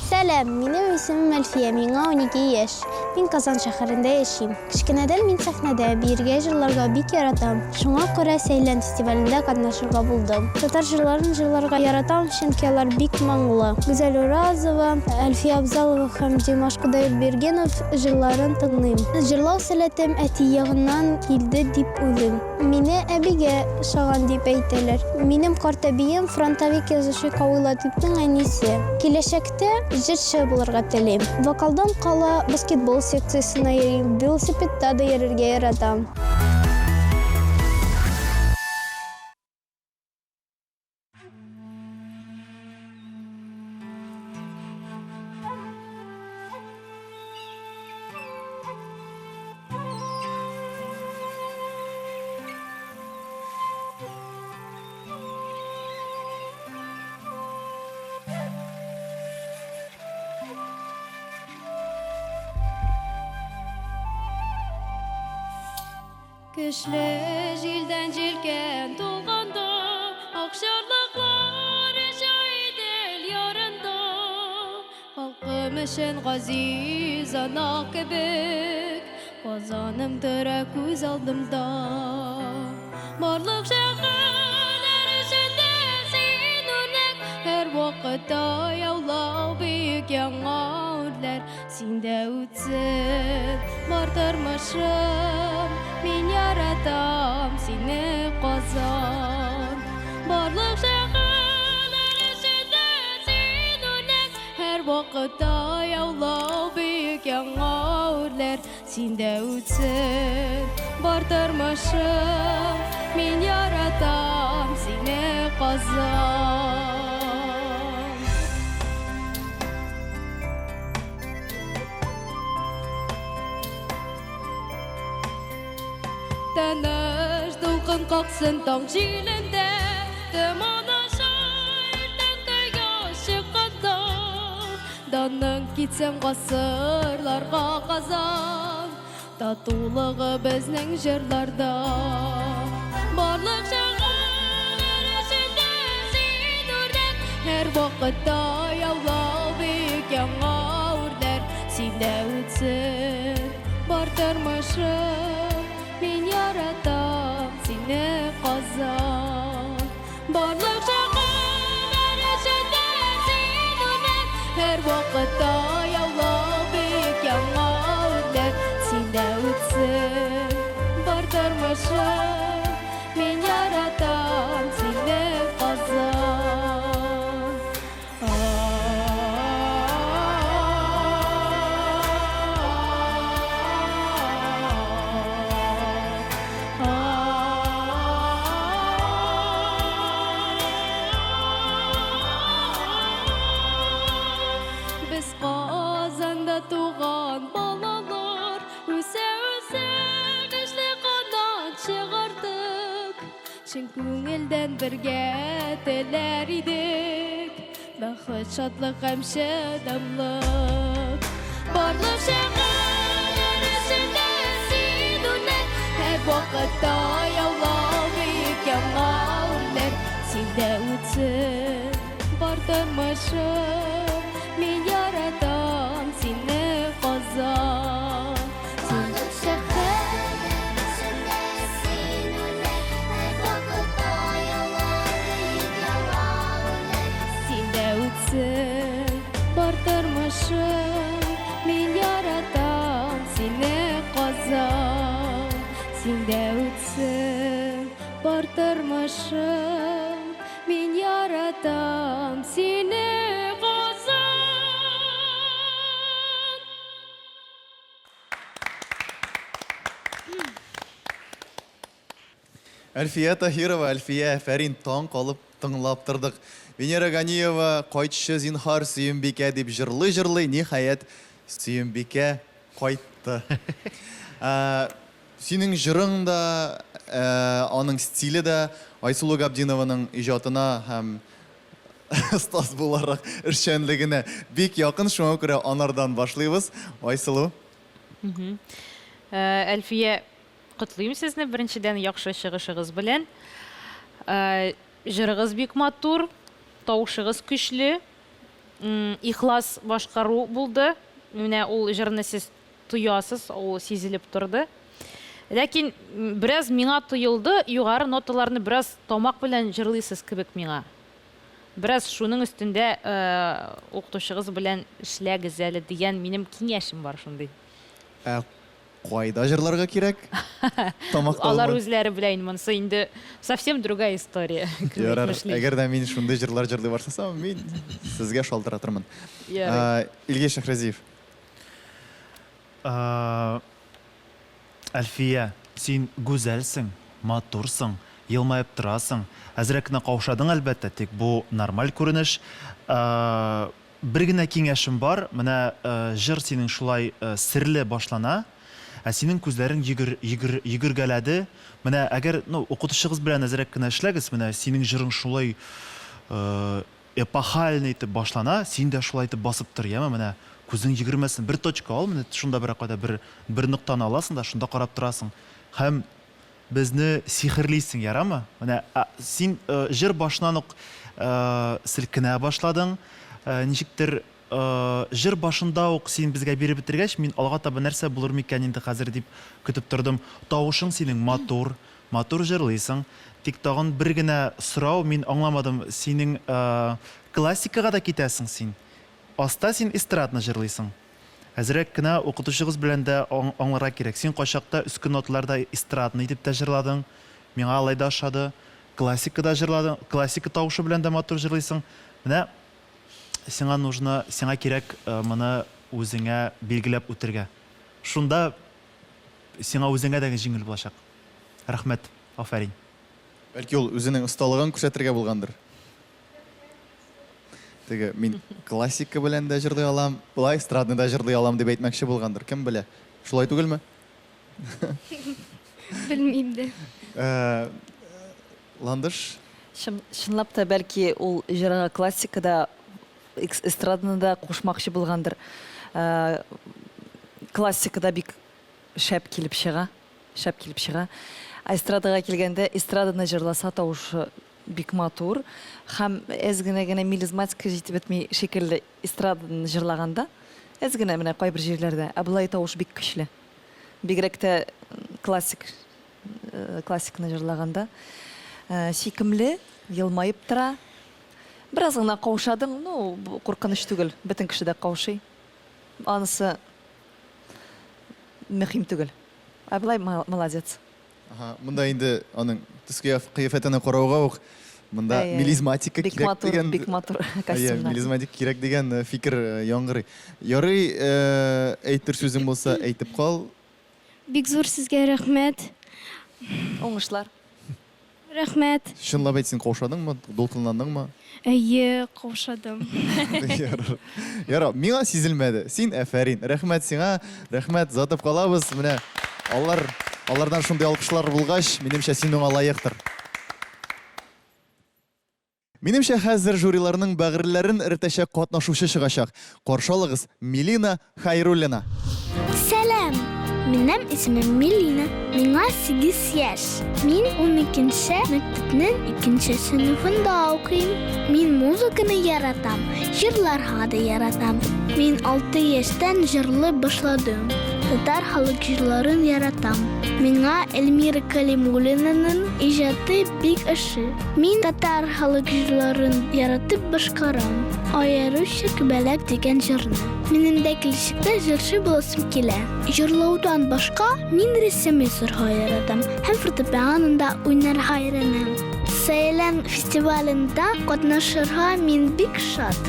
Сәлам, минем исемем Әлфия, миңа 12 яшь. Мин Казан шәһәрендә яшим. Кечкенәдән мин сәхнәдә биергә, җырларга бик яратам. Шуңа күрә Сәйлән фестивалендә катнашырга булдым. Татар җырларын җырларга яратам, чөнки алар бик моңлы. Гүзәл Уразова, Әлфия Абзалова һәм Димаш Кудайбергенов җырларын тыңлыйм. Җырлау сәләтем әти ягыннан килде дип уйлыйм. Мине әбигә ошаган дип әйтәләр. Минем карт әбием фронтовик язучы Кави Латыйпның әнисе. Киләчәктә җырчы булырга телим. Вокалдан кала баскетбол секциясенә йөрим, велосипедта да йөрергә яратам.
Көчле җилдән җилкән тулганда, Акчарлаклар оча Идел ярында. Халкым өчен газиз ана кебек, Казаным тора күз алдымда. Барлык шәһәрләр өчен дә син үрнәк, Һәрвакытта яулау бөек яңа үрләр. Синдә үтсен бар тормышым, Мин яратам сине, Казан. Барлык шәһәрләр өчен дә син үрнәк, Һәрвакытта яулау бөек яңа үрләр. Синдә үтсен бар тормышым, Мин яратам сине, Казан. Тыныч дулкын каксын таң җилендә, Томан аша иртән кояш чыкканда, Даның китсен гасырларга, Казан, Татулыгы безнең җырларда. Барлык шәһәрләр эчендә син үрнәк, Һәрвакытта яулау бөек яңа үрләр. Синдә үтсен бар тормышым, Мин яратам сине, Казан. Барлык шәһәрләр. Һәрвакытта яула бөек яңа үрләр. Синдә үтсен бар тормышым, Мин яратам сине, Казан. Без Казанда туган балалар, Үсә-үсә көчле канат чыгардык. Чын күңелдән бергә теләр идек Бәхет, шатлык һәм чыдамлык. Барлык шәһәрләр эчендә син үрнәк, Һәрвакытта яула бөек яңа үрләр. Синдә үтсен бар тормышым, Мин яратам сине, Казан.
Барлык шәһәрләр эчендә син үрнәк, Һәрвакытта яула бөек яңа үрләр.
Синдә үтсен бар тормышым, Мин яратам сине, Казан. Синдә үтсен бар тормышым, Мин яратам сине, Казан.
Әлфия Таһирова, Әлфия, әфәрин, таң калып тыңлап тордык. Венера Ганиева, кайтчы, зинһар, Сөембикә дип җырлый-җырлый, ниһаять, Сөембикә кайтты. Ә, Синең җырың да, ә, аның стиле дә Айсылу Габдинованың иҗатына һәм остаз буларак эшчәнлегенә бик якын, шуңа күрә анардан башлыйбыз. Айсылу.
Ә, Әлфия, котлыйм сезне беренчедән яхшы чыгышыгыз белән. Ә, Җырыгыз бик матур, тавышыгыз көчле, ихлас башкару булды. Менә ул җырны сез тоясыз, ул сизелеп торды. Ләкин бераз миңа тоелды, югары ноталарны бераз тамак белән җырлыйсыз кебек миңа. Бераз шуның өстендә укытучыгыз белән эшләгез әле дигән минем киңәшем бар шундый.
Ә кайда җырларга кирәк? Тамакта
Алар үзләре белә инде, монысы инде совсем другая история.
Кем Ярар, әйтмешли. әгәр дә мин шундый җырлар җырлый башласам, мин сезгә шалтыратырмын. Ярый. Илгиз Шәһрәзиев.
Әлфия, син гүзәлсең, матурсың, елмаеп торасың. Әзрәк кенә каушадың, әлбәттә, тик бу нормаль күренеш. Бер генә киңәшем бар, менә җыр синең шулай серле башлана, ә синең күзләрең йөгер, йөгер, йөгергәләде. Менә әгәр, ну, укытучыгыз белән әзрәк кенә эшләгез, менә синең җырың шулай эпохальный итеп башлана, син дә шулай итеп басып тор, яме, менә күзең йөгермәсен, бер точка ал, менә шунда берәр кайда бер, бер ноктаны аласың да, шунда карап торасың. Һәм безне сихерлисең, ярамы? Менә син җыр башыннан ук селкенә башладың, ничектер җыр башында ук син безгә биреп бетергәч, мин алга таба нәрсә булыр микән инде хәзер дип көтеп тордым. Тавышың синең матур, Матур җырлыйсың. Тик тагын бер генә сорау, мин аңламадым, синең классикага да китәсең син? Аста син эстрадно җырлыйсың. Әзрәк кенә укытучыгыз белән дә аңларга кирәк. Син кайчакта өске ноталарда эстрадно итеп тә җырладың. Миңа алай да ошады. Классика да җырладың, классика тавышы белән дә матур җырлыйсың. Менә сиңа нужно, сиңа кирәк моны үзеңә билгеләп үтергә. Шунда сиңа үзеңә дә җиңел булачак. Рәхмәт, афәрин.
Бәлки ул үзенең осталыгын күрсәтергә булгандыр. Теге мин классика белән дә җырлый алам, болай эстрадный да җырлый алам дип әйтмәкче булгандыр. Кем белә? Шулай түгелме?
Белмим дә.
Э, Ландыш?
Чынлап та, бәлки ул җырга классика да, эстраданы да кушмакчы булгандыр. Э, классика да бик шәп килеп чыга. Шәп килеп чыга. Ә эстрадага килгәндә, эстраданы җырласа тавышы бик матур һәм әз генә генә мелизматика җитеп бетми шикелле эстраданы җырлаганда. Әз генә менә кайбер җирләрдә. Ә болай тавыш бик көчле. Бигрәк тә классик классикны җырлаганда. Сөйкемле, елмаеп тора. Бераз гына каушадың, ну, бу куркыныч түгел, бөтен кеше дә каушый. Анысы мөһим түгел. Ә болай молодец.
Ага, монда инде аның төс-кыяфәтенә карауга ук монда мелизматика
кирәк дигән бик матур костюмнар.
Мелизматика кирәк дигән э, фикер э, яңгырый. Ярый, э, әйтер сүзең булса, әйтеп кал.
Бик зур сезгә рәхмәт.
Уңышлар.
Рәхмәт.
Чынлап әйт, син каушадыңмы, дулкынландыңмы?
Әйе, каушадым.
Ярар. Ярар, миңа сизелмәде. Син әфәрин. Рәхмәт сиңа, рәхмәт, озатып калабыз. Менә алар, алардан шундый алкышлар булгач, минемчә, син моңа лаектыр. Минемчә, хәзер жюриларның бәгырьләрен эретәчәк катнашучы чыгачак. Каршы алыгыз, Милина Хайруллина.
Сәлам! Минем исемем Милина. Миңа 8 яшь. Мин уникенче мәктәпнең икенче сыйныфында укыйм. Мин музыканы яратам, җырларга да яратам. Мин 6 яшьтән җырлый башладым. Татар халык җырларын яратам. Миңа Эльмира Кәлимуллинаның иҗаты бик ошый. Мин татар халык җырларын яратып башкарам. Аеруча Күбәләк дигән җырны. Минем дә киләчәктә җырчы буласым килә. Җырлаудан башка мин рәсем ясарга яратам һәм фортепианода уйнарга өйрәнәм. Сәйлән фестивалендә катнашырга мин бик шат.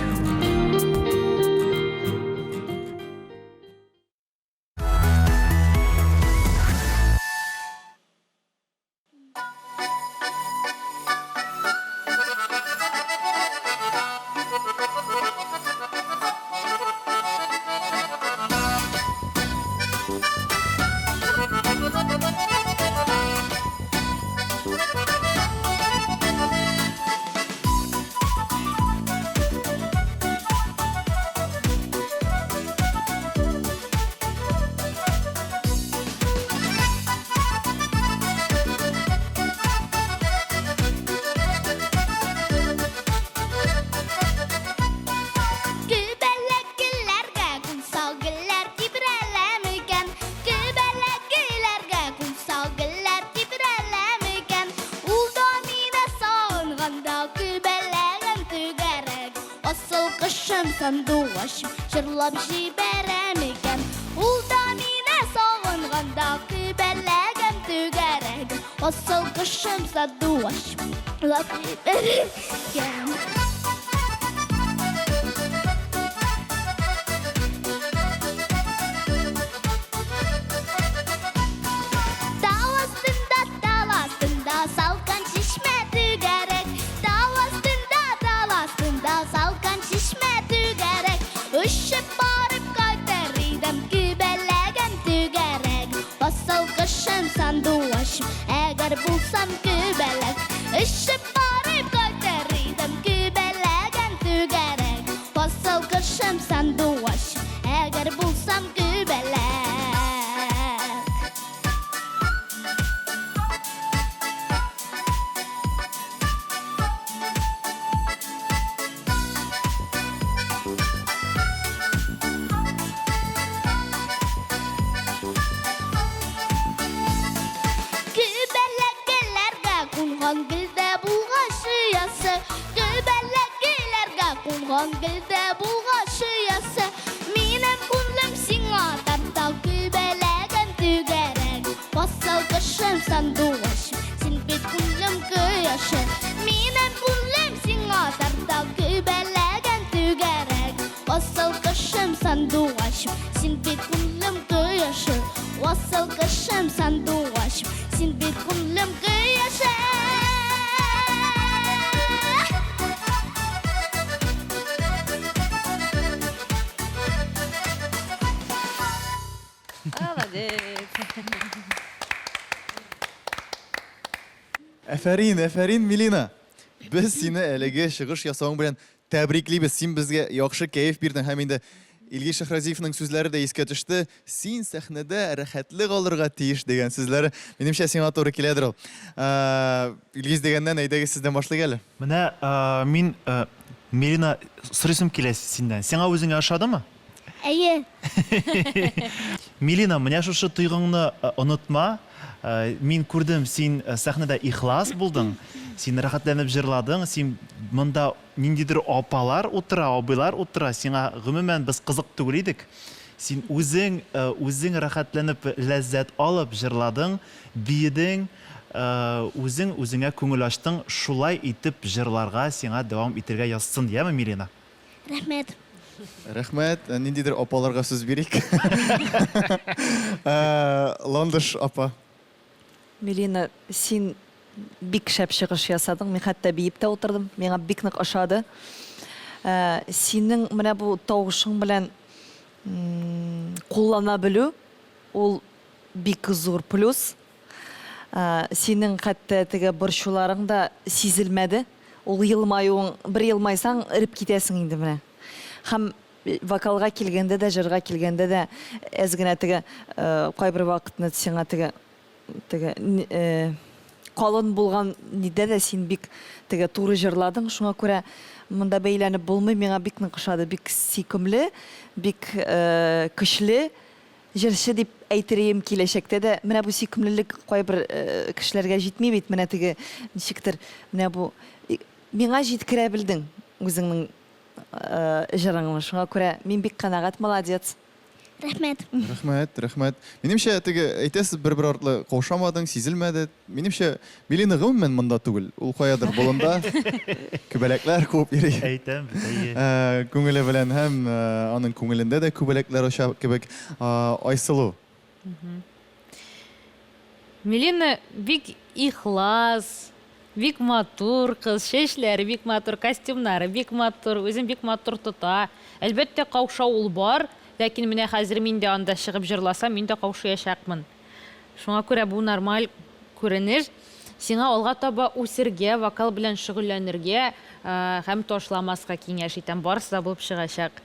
Күбәләк гөлләргә кунса гөлләр тибрәлә микән? Күбәләк гөлләргә кунса гөлләр тибрәлә микән? Ул да мине сагынганда күбәләгем түгәрәк. Асыл кошым, сандугачым, җырлап җибәрә микән? Ул да мине сагынганда күбәләгем түгәрәк. Асыл кошым, сандугачым, җырлап җибәрә микән? Тау астында, тал астында салкын чишмә түгәрәк. Тау астында, тал астында салкын чишмә түгәрәк. Очып барып кайтыр идем, күбәләгем түгәрәк. Асыл кошым, сандугачым, әгәр булсам күбәләк. Очып барып кайтыр идем, күбәләгем түгәрәк. Асыл кошым, сандугачым, әгәр булсам күбәләк. Күбәләк-гөлләргә кунган гөлдә булгач оясы, Күбәләк-гөлләргә кунган гөлдә булгач оясы, Минем күңлем сиңа тарта, күбәләгем түгәрәк. Асыл кошым, сандугачым, син бит күңлем кояшы. Минем күңлем сиңа тарта, күбәләгем түгәрәк. Асыл кошым, сандугачым, син бит күңлем кояшы. Асыл кошым, сандугачым, син бит күңлем кояшы.
Молодец.
Әфәрин, әфәрин, Милина. Без сине әлеге чыгыш ясавың белән тәбриклибез. Син безгә яхшы кәеф бирдең һәм инде Илгиз Шәһразиевның сүзләре дә искә төште. Син сәхнәдә рәхәтлек алырга тиеш дигән сүзләре, минемчә, сиңа туры киләдер ул. Илгиз дигәннән, әйдәгез сездән башлыйк әле.
Менә мин, Милина, сорыйсым килә синнән. Сиңа үзеңә ошадымы?
Әйе.
Милина, менә шушы тойгыңны онытма. Мин күрдем, син сәхнәдә ихлас булдың, син рәхәтләнеп җырладың, син монда ниндидер апалар утыра, абыйлар утыра, сиңа гомумән без кызык түгел идек. Син үзең, үзең рәхәтләнеп ләззәт алып җырладың, биедең, үзең үзеңә күңел ачтың. Шулай итеп җырларга сиңа дәвам итергә язсын, яме, Милена?
Рәхмәт.
Рәхмәт. Ниндидер апаларга сүз бирик. Ландыш апа.
Милена, син бик шәп чыгыш ясадың. Мин хәтта биеп тә утырдым. Миңа бик нык ошады. Синең менә бу тавышың белән куллана белү, ул бик зур плюс. Синең хәтта теге борчуларың да сизелмәде. Ул елмаюың, бер елмайсаң, эреп китәсең инде менә. Һәм вокалга килгәндә дә, җырга килгәндә дә әз генә теге кайбер вакытны сиңа теге теге калын булган нидә дә син бик теге туры җырладың. Шуңа күрә монда бәйләнеп булмый. Миңа бик нык ошады. Бик сөйкемле, бик көчле җырчы дип әйтерием киләчәктә дә. Менә бу сөйкемлелек кайбер кешеләргә җитми бит. Менә теге ничектер менә бу миңа җиткерә белдең үзеңнең җырыңны. Шуңа күрә мин бик канәгать, молодец.
Рәхмәт.
Рәхмәт, рәхмәт. Минемчә, теге әйтәсез бер-бер артлы каушамадың, сизелмәде. Минемчә, Милена гомумән монда түгел. Ул каядыр болында күбәләкләр куып йөри.
Әйтәм бит, әйе.
Күңеле белән һәм аның күңелендә дә күбәләкләр оча кебек. Айсылу.
Милена бик ихлас, бик матур кыз, чәчләре бик матур, костюмнары бик матур, үзен бик матур тота. Әлбәттә, каушау ул бар, ләкин менә хәзер мин дә анда чыгып җырласам, мин дә каушыячакмын. Шуңа күрә бу нормаль күренеш. Сиңа алга таба үсергә, вокал белән шөгыльләнергә һәм ташламаска киңәш итәм. Барысы да булып чыгачак.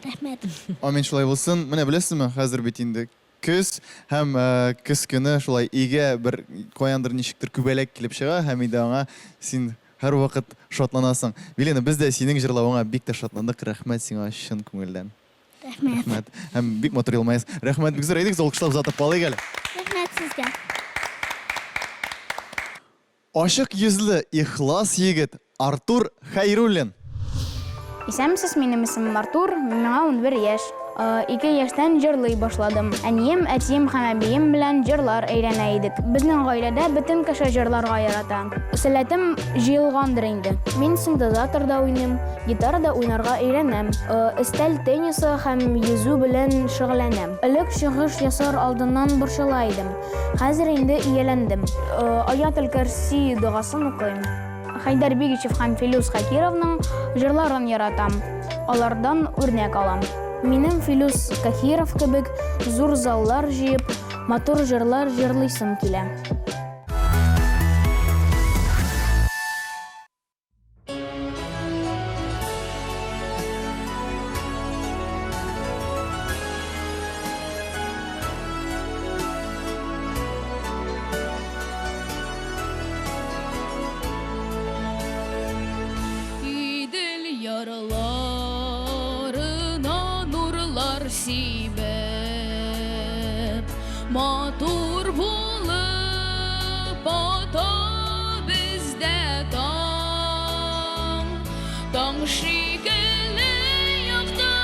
Рәхмәт.
Амин, шулай булсын. Менә беләсезме, хәзер бит инде Көз һәм көз көне шулай өйгә бер каяндыр ничектер күбәләк килеп чыга һәм инде аңа син һәрвакыт шатланасың. Милена, без дә синең җырлавыңа бик тә шатландык. Рәхмәт сиңа чын күңелдән.
Рәхмәт.
Рәхмәт. Һәм бик матур елмаясың. Рәхмәт бик зур. Әйдәгез, алкышлап озатып калыйк әле.
Рәхмәт сезгә.
Ачык йөзле, ихлас егет Артур Хәйруллин.
Исәнмесез, минем исемем Артур, миңа 11 яшь. Ике яшьтән җырлый башладым. Әнием, әтием һәм әбием белән җырлар өйрәнә идек. Безнең гаиләдә бөтен кеше җырларга ярата. Сәләтем җыелгандыр инде. Мин синтезаторда уйныйм, гитарада уйнарга өйрәнәм. Өстәл теннисы һәм йөзү белән шөгыльләнәм. Элек чыгыш ясар алдыннан борчыла идем. Хәзер инде ияләндем. Аятел-Көрси догасын укыйм. Хәйдәр Бигичев һәм Филүс Какировның җырларын яратам. Алардан үрнәк алам. Минем Филүс Каһиров кебек зур заллар җыеп, матур җырлар җырлыйсым килә.
Идел ярларына нурлар сибеп, Матур булып ата бездә таң. Таң шикелле якты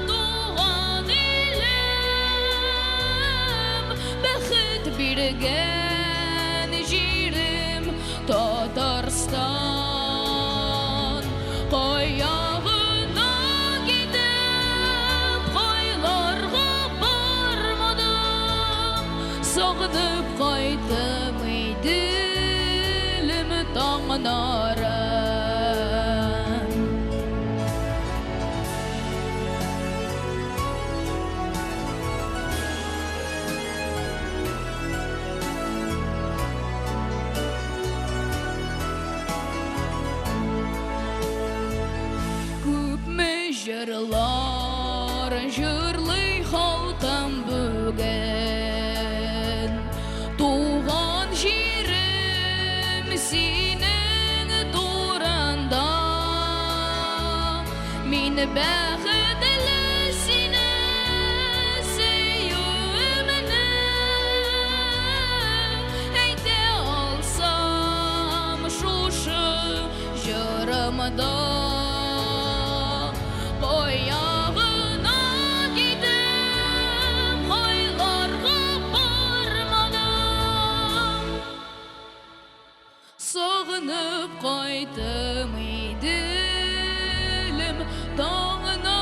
туган илем, Бәхет биргән җирем Татарстан. Кая гына китеп, кайларга бармадым, Сагынып кайттым Иделем таңнарын. Күпме җырлар җырлый халкым бүген, Туган җирем синең турында. Мин бәхетле сине. Сагынып кайттым Иделем таңнарын.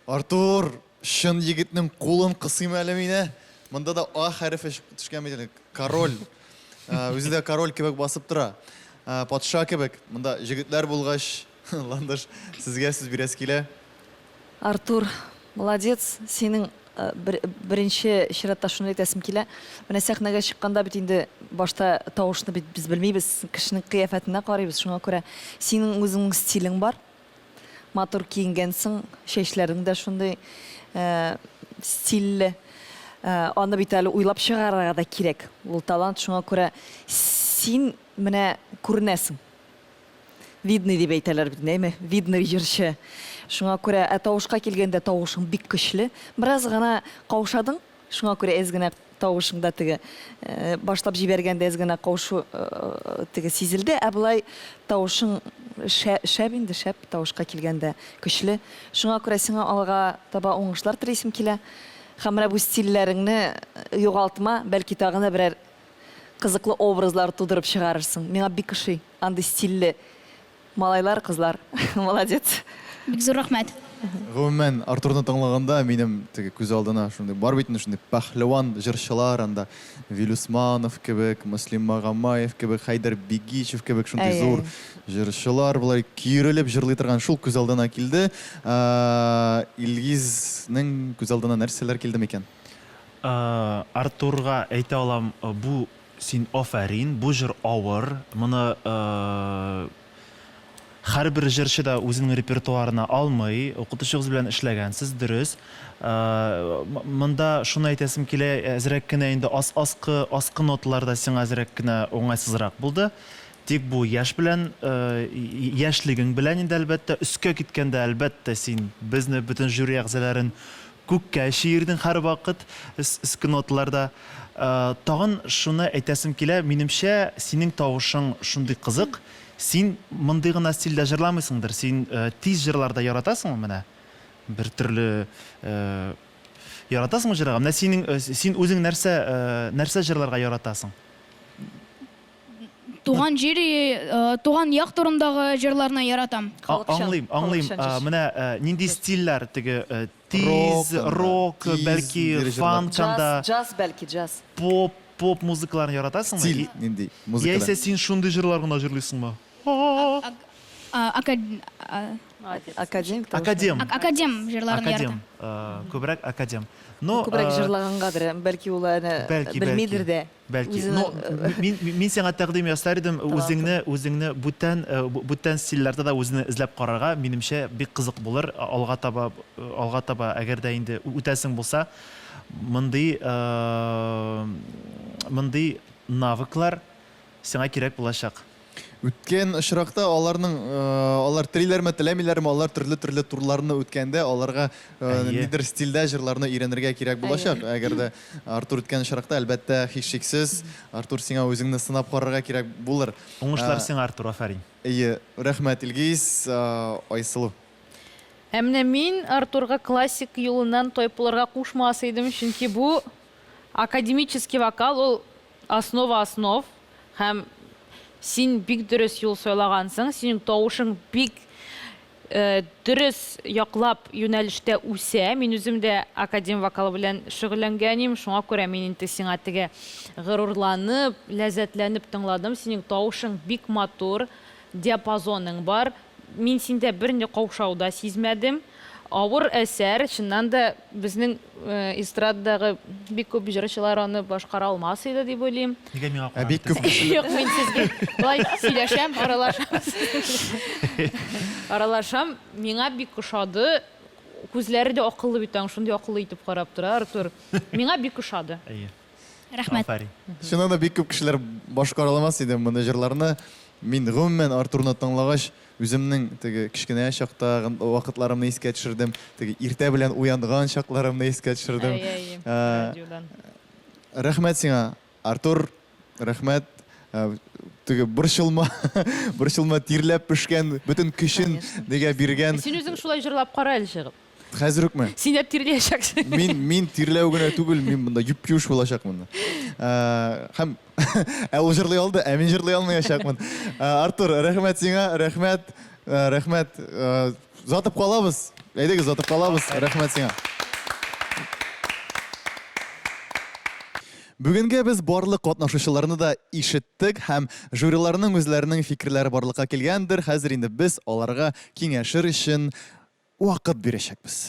Артур, чын егетнең кулын кысыйм әле мин, ә? Монда да А хәрефе төшкән бит әле. Король. Э, үзе дә король кебек басып тора. Э, патша кебек. Монда җегетләр булгач, Ландыш, сезгә сүз бирәсе килә.
Артур, молодец. Синең э, бер, беренче чиратта шуны әйтәсем килә. Менә сәхнәгә чыкканда бит инде башта тавышны бит без белмибез, кешенең кыяфәтенә карыйбыз. Шуңа күрә синең үзеңнең стилең бар. Матур киенгәнсең, чәчләрең дә шундый стильле. Аны бит әле уйлап чыгарырга да кирәк. Ул талант, шуңа күрә син менә күренәсең. Видный дип әйтәләр бит, әйме? Видный җырчы. Шуңа күрә, ә тавышка килгәндә тавышың бик көчле. Бераз гына каушадың, Шуңа күрә әз генә тавышыңда теге башлап җибәргәндә әз генә каушу теге сизелде, ә болай тавышың шәп инде, шәп тавышка килгәндә көчле. Шуңа күрә сиңа алга таба уңышлар телисем килә. Һәм менә бу стильләреңне югалтма, бәлки тагын да берәр кызыклы образлар тудырып чыгарырсың. Миңа бик ошый андый стильле Малайлар, кызлар, молодец.
Бик зур рәхмәт.
Гомумән, Артурны тыңлаганда минем теге күз алдына шундый бар бит инде шундый пәһлеван җырчылар анда Вил Усманов кебек, Мөслим Магомаев кебек, Хәйдәр Бигичев кебек шундый
Әйе,
зур
әйе.
җырчылар болай киерелеп җырлый торган шул күз алдына килде. Илгизнең күз алдына нәрсәләр килде микән?
Артурга әйтә алам, бу Син афәрин, бу җыр авыр, моны һәрбер җырчы да үзенең репертуарына алмый, укытучыгыз белән эшләгәнсез, дөрес. Монда шуны әйтәсем килә, әзрәк кенә инде ас аскы, аскы ноталарда сиңа әзрәк кенә уңайсызрак булды. Тик бу яшь белән, яшьлегең белән инде, әлбәттә, өскә киткәндә, әлбәттә, син безне, бөтен жюри әгъзаларын күккә чөердең һәрвакыт, өске ноталарда. Тагын шуны әйтәсем килә, минемчә, синең тавышың шундый кызык, син мондый гына стильдә җырламыйсыңдыр, син тиз җырлар да яратасыңмы менә? Бер төрле яратасыңмы җырларга? Менә синең, син үзең нәрсә, нәрсә җырларга яратасың?
Туган җир, туган як турындагы җырларны яратам.
Аңлыйм, аңлыйм. Менә нинди стильләр теге тиз, рок, бәлки фанк анда.
Джаз, бәлки, джаз.
Поп, поп музыкаларын яратасыңмы?
Стиль нинди музыкада?
Яисә син шундый җырлар гына җырлыйсыңмы?
Академик
тавыш. Академ.
Академ җырларын
яратам. Академ. Күбрәк академ.
Но күбрәк җырлагангадыр, бәлки ул әнә белмидер дә.
Бәлки. Ну, мин, мин сиңа тәкъдим ясар идем, үзеңне, үзеңне бүтән, бүтән стильләрдә дә үзеңне эзләп карарга, минемчә, бик кызык булыр. Алга таба, алга таба, әгәр дә инде үтәсең булса, мондый, мондый навыклар сиңа кирәк булачак.
Үткән очракта аларның, алар телиләрме, теләмиләрме, алар төрле-төрле турларны үткәндә, аларга ниндидер стильдә җырларны өйрәнергә кирәк булачак. Әгәр дә Артур үткән очракта, әлбәттә, һичшиксез, Артур, сиңа үзеңне сынап карарга кирәк булыр.
Уңышлар сиңа, Артур, афәрин.
Әйе, рәхмәт, Илгиз, Айсылу.
Ә менә мин Артурга классик юлыннан тайпылырга кушмас идем, чөнки бу академический вокал, ул основа основ. Һәм син бик дөрес юл сайлагансың, синең тавышың бик дөрес яклап юнәлештә үсә. Мин үзем дә академ вокалы белән шөгыльләнгән идем, шуңа күрә мин инде сиңа теге горурланып, ләззәтләнеп тыңладым. Синең тавышың бик матур, диапазоның бар. Мин синдә бернинди каушау да сизмәдем. Авыр әсәр, чыннан да, безнең эстрададагы бик күп җырчылар аны башкара алмас иде дип уйлыйм.
Нигә миңа
Ә
карап
бик күп
әйтәсең?
кешеләр.
Юк, мин сезгә болай сөйләшәм, аралашам. Аралашам. Миңа бик ошады. Күзләре дә акыллы бит аның, шундый акыллы итеп карап тора Артур. Миңа бик ошады.
Әйе.
Рәхмәт.
Афәрин.
Чыннан да бик күп кешеләр башкара алмас иде мондый җырларны. Мин гомумән Артурны тыңлагач, үземнең теге кечкенә чакта вакытларымны искә төшердем, теге иртә белән уянган чакларымны искә төшердем.
Әйе, әйе, радиодан.
Рәхмәт сиңа, Артур, рәхмәт. теге борчылма, борчылма тирләп пешкән, бөтен көчен нигә биргән.
Ә син үзең шулай җырлап кара әле чыгып.
Хәзер үкме?
Син дә тирләячәксең.
Мин, мин тирләү генә түгел, мин монда юп-юш булачакмын. Ә, һәм ә ул җырлый алды, ә мин җырлый алмаячакмын. Ә, Артур, рәхмәт сиңа, рәхмәт, ә, рәхмәт. Ә, Озатып калабыз. Әйдәгез, озатып калабыз. Рәхмәт сиңа. Бүгенгә без барлык катнашучыларны да ишеттек һәм жюриларның үзләренең фикерләре барлыкка килгәндер. Хәзер инде без аларга киңәшер өчен вакыт бирәчәкбез.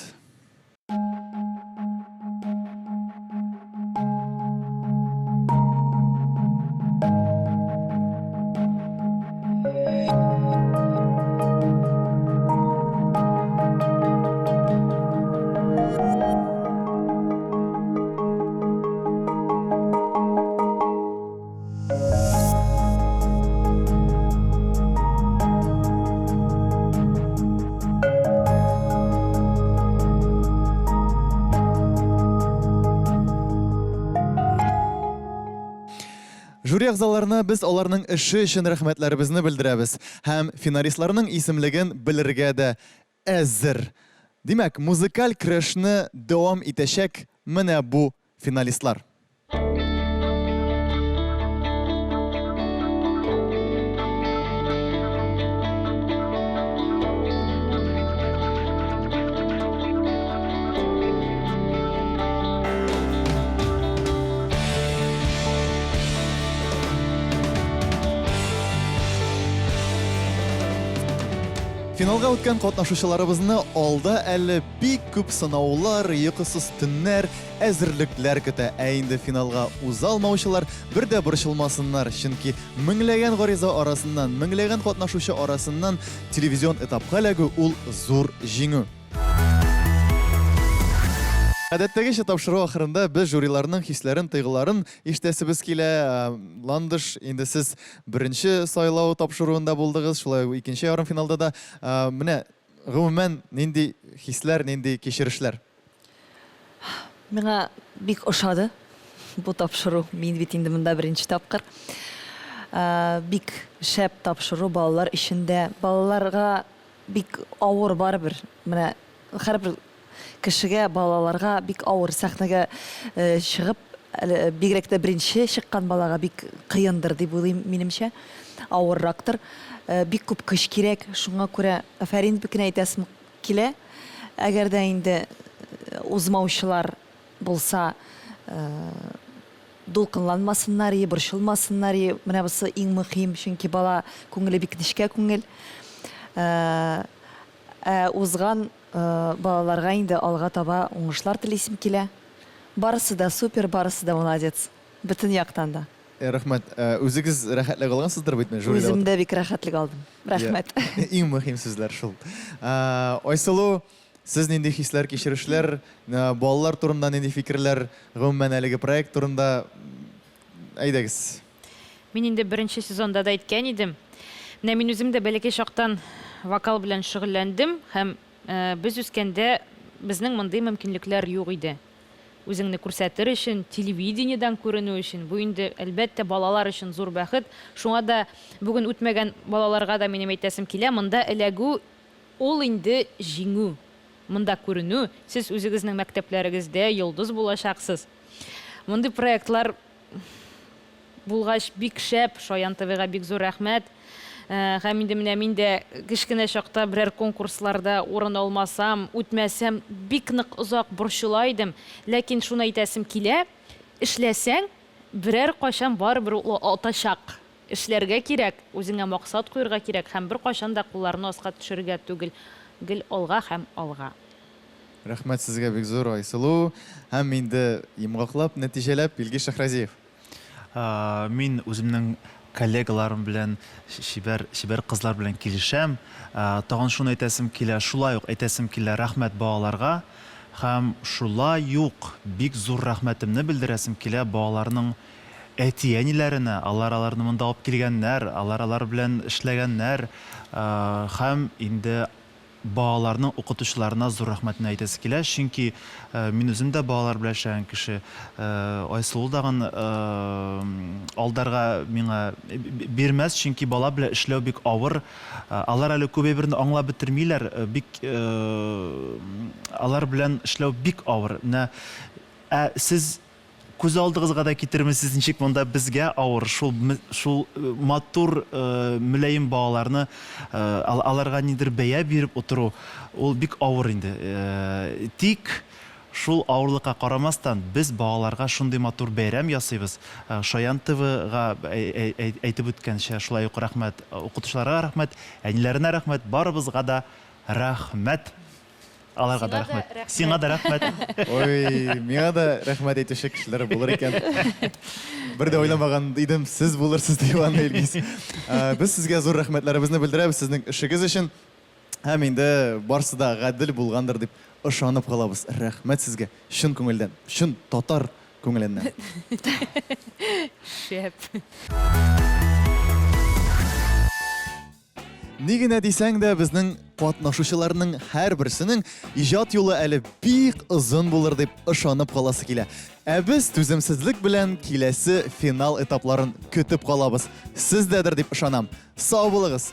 Жюри әгъзаларына без аларның эше өчен рәхмәтләребезне белдерәбез һәм финалистларның исемлеген белергә дә әзер. Димәк, музыкаль көрәшне дәвам итәчәк менә бу финалистлар. Финалга үткән катнашучыларыбызны алда әле бик күп сынаулар, йокысыз төннәр, әзерлекләр көтә. Ә инде финалга уза алмаучылар бер дә борчылмасыннар, чөнки меңләгән гариза арасыннан, меңләгән катнашучы арасыннан телевизион этапка эләгү ул зур җиңү. Гадәттәгечә тапшыру ахырында без жюриларның хисләрен, тойгыларын ишетәсебез килә. Ландыш, инде сез беренче сайлау тапшыруында булдыгыз, шулай ук икенче ярымфиналда да. Менә гомумән нинди хисләр, нинди кичерешләр?
Миңа бик ошады бу тапшыру. Мин бит инде монда беренче тапкыр. Бик шәп тапшыру балалар өчен дә. Балаларга бик авыр барыбер. Менә һәрбер кешегә, балаларга бик авыр сәхнәгә чыгып, әле бигрәк тә беренче чыккан балага бик кыендыр дип уйлыйм, минемчә, авыррактыр. Бик күп көч кирәк, шуңа күрә афәрин дип кенә әйтәсем килә. Әгәр дә инде узмаучылар булса, дулкынланмасыннар и, борчылмасыннар и, менә бусы иң мөһим, чөнки бала күңеле бик нечкә күңел. Ә узган балаларга инде алга таба уңышлар телисем килә. Барысы да супер, барысы да молодец. Бөтен яктан да.
Рәхмәт. Үзегез рәхәтлек алгансыздыр бит менә жюрида
Үзем дә бик рәхәтлек алдым. Рәхмәт.
Иң мөһим сүзләр шул. Айсылу, сез нинди хисләр, кичерешләр, балалар турында нинди фикерләр, гомумән әлеге проект турында әйдәгез.
Мин инде беренче сезонда да әйткән идем. Менә мин үзем дә бәләкәй чактан вокал белән шөгыльләндем һәм без үскәндә безнең мондый мөмкинлекләр юк иде. Үзеңне күрсәтер өчен, телевидениедән күренү өчен, бу инде, әлбәттә, балалар өчен зур бәхет. Шуңа да бүген үтмәгән балаларга да минем әйтәсем килә, монда эләгү, ул инде җиңү. Монда күренү, сез үзегезнең мәктәпләрегездә йолдыз булачаксыз. Мондый проектлар булгач, бик шәп, Шаян ТВга бик зур рәхмәт. Һәм инде менә мин дә кечкенә чакта берәр конкурсларда урын алмасам, үтмәсәм, бик нык озак борчыла идем. Ләкин шуны әйтәсем килә, эшләсәң, берәр кайчан барыбер ул отачак. Эшләргә кирәк, үзеңә максат куерга кирәк һәм беркайчан да кулларны аска төшерергә түгел, гел алга һәм алга.
Рәхмәт сезгә бик зур, Айсылу. Һәм инде йомгаклап, нәтиҗәләп, Илгиз Шәһразиев.
Мин үземнең коллегаларым белән, чибәр, чибәр кызлар белән килешәм. Тагын шуны әйтәсем килә, шулай ук әйтәсем килә, рәхмәт балаларга һәм шулай ук бик зур рәхмәтемне белдерәсем килә балаларның әти-әниләренә, алар аларны монда алып килгәннәр, алар алар белән эшләгәннәр һәм инде. балаларның укытучыларына зур рәхмәтне әйтәсе килә, чөнки мин үзем дә балалар белән эшләгән кеше. Айсылу тагын алдарга миңа бирмәс, чөнки бала белән эшләү бик авыр. Алар әле күп әйберне аңлап бетермиләр, бик алар белән эшләү бик авыр. Менә ә сез Күз алдыгызга да китермисез, ничек монда безгә авыр, шул шул матур, мөлаем балаларны, аларга нидер бәя биреп утыру, ул бик авыр инде. Тик шул авырлыкка карамастан, без балаларга шундый матур бәйрәм ясыйбыз. Шаян ТВга әйтеп үткәнчә, шулай ук рәхмәт, укытучыларга рәхмәт, әниләренә рәхмәт, барыбызга да рәхмәт! Аларга да рәхмәт. Сиңа да рәхмәт.
Ой, миңа да рәхмәт әйтүче кешеләр булыр икән. Бер дә уйламаган идем, сез булырсыз дип аны, Илгиз. Э, без сезгә зур рәхмәтләребезне белдерәбез сезнең эшегез өчен. Һәм инде барсы да гадел булгандыр дип ышанып калабыз. Рәхмәт сезгә чын күңелдән, чын татар күңеленнән.
Шәп.
Ни генә дисәң дә, безнең катнашучыларның һәрберсенең иҗат юлы әле бик озын булыр дип ышанып каласы килә. Ә без түземсезлек белән киләсе финал этапларын көтеп калабыз. Сез дәдер дип ышанам. Сау булыгыз!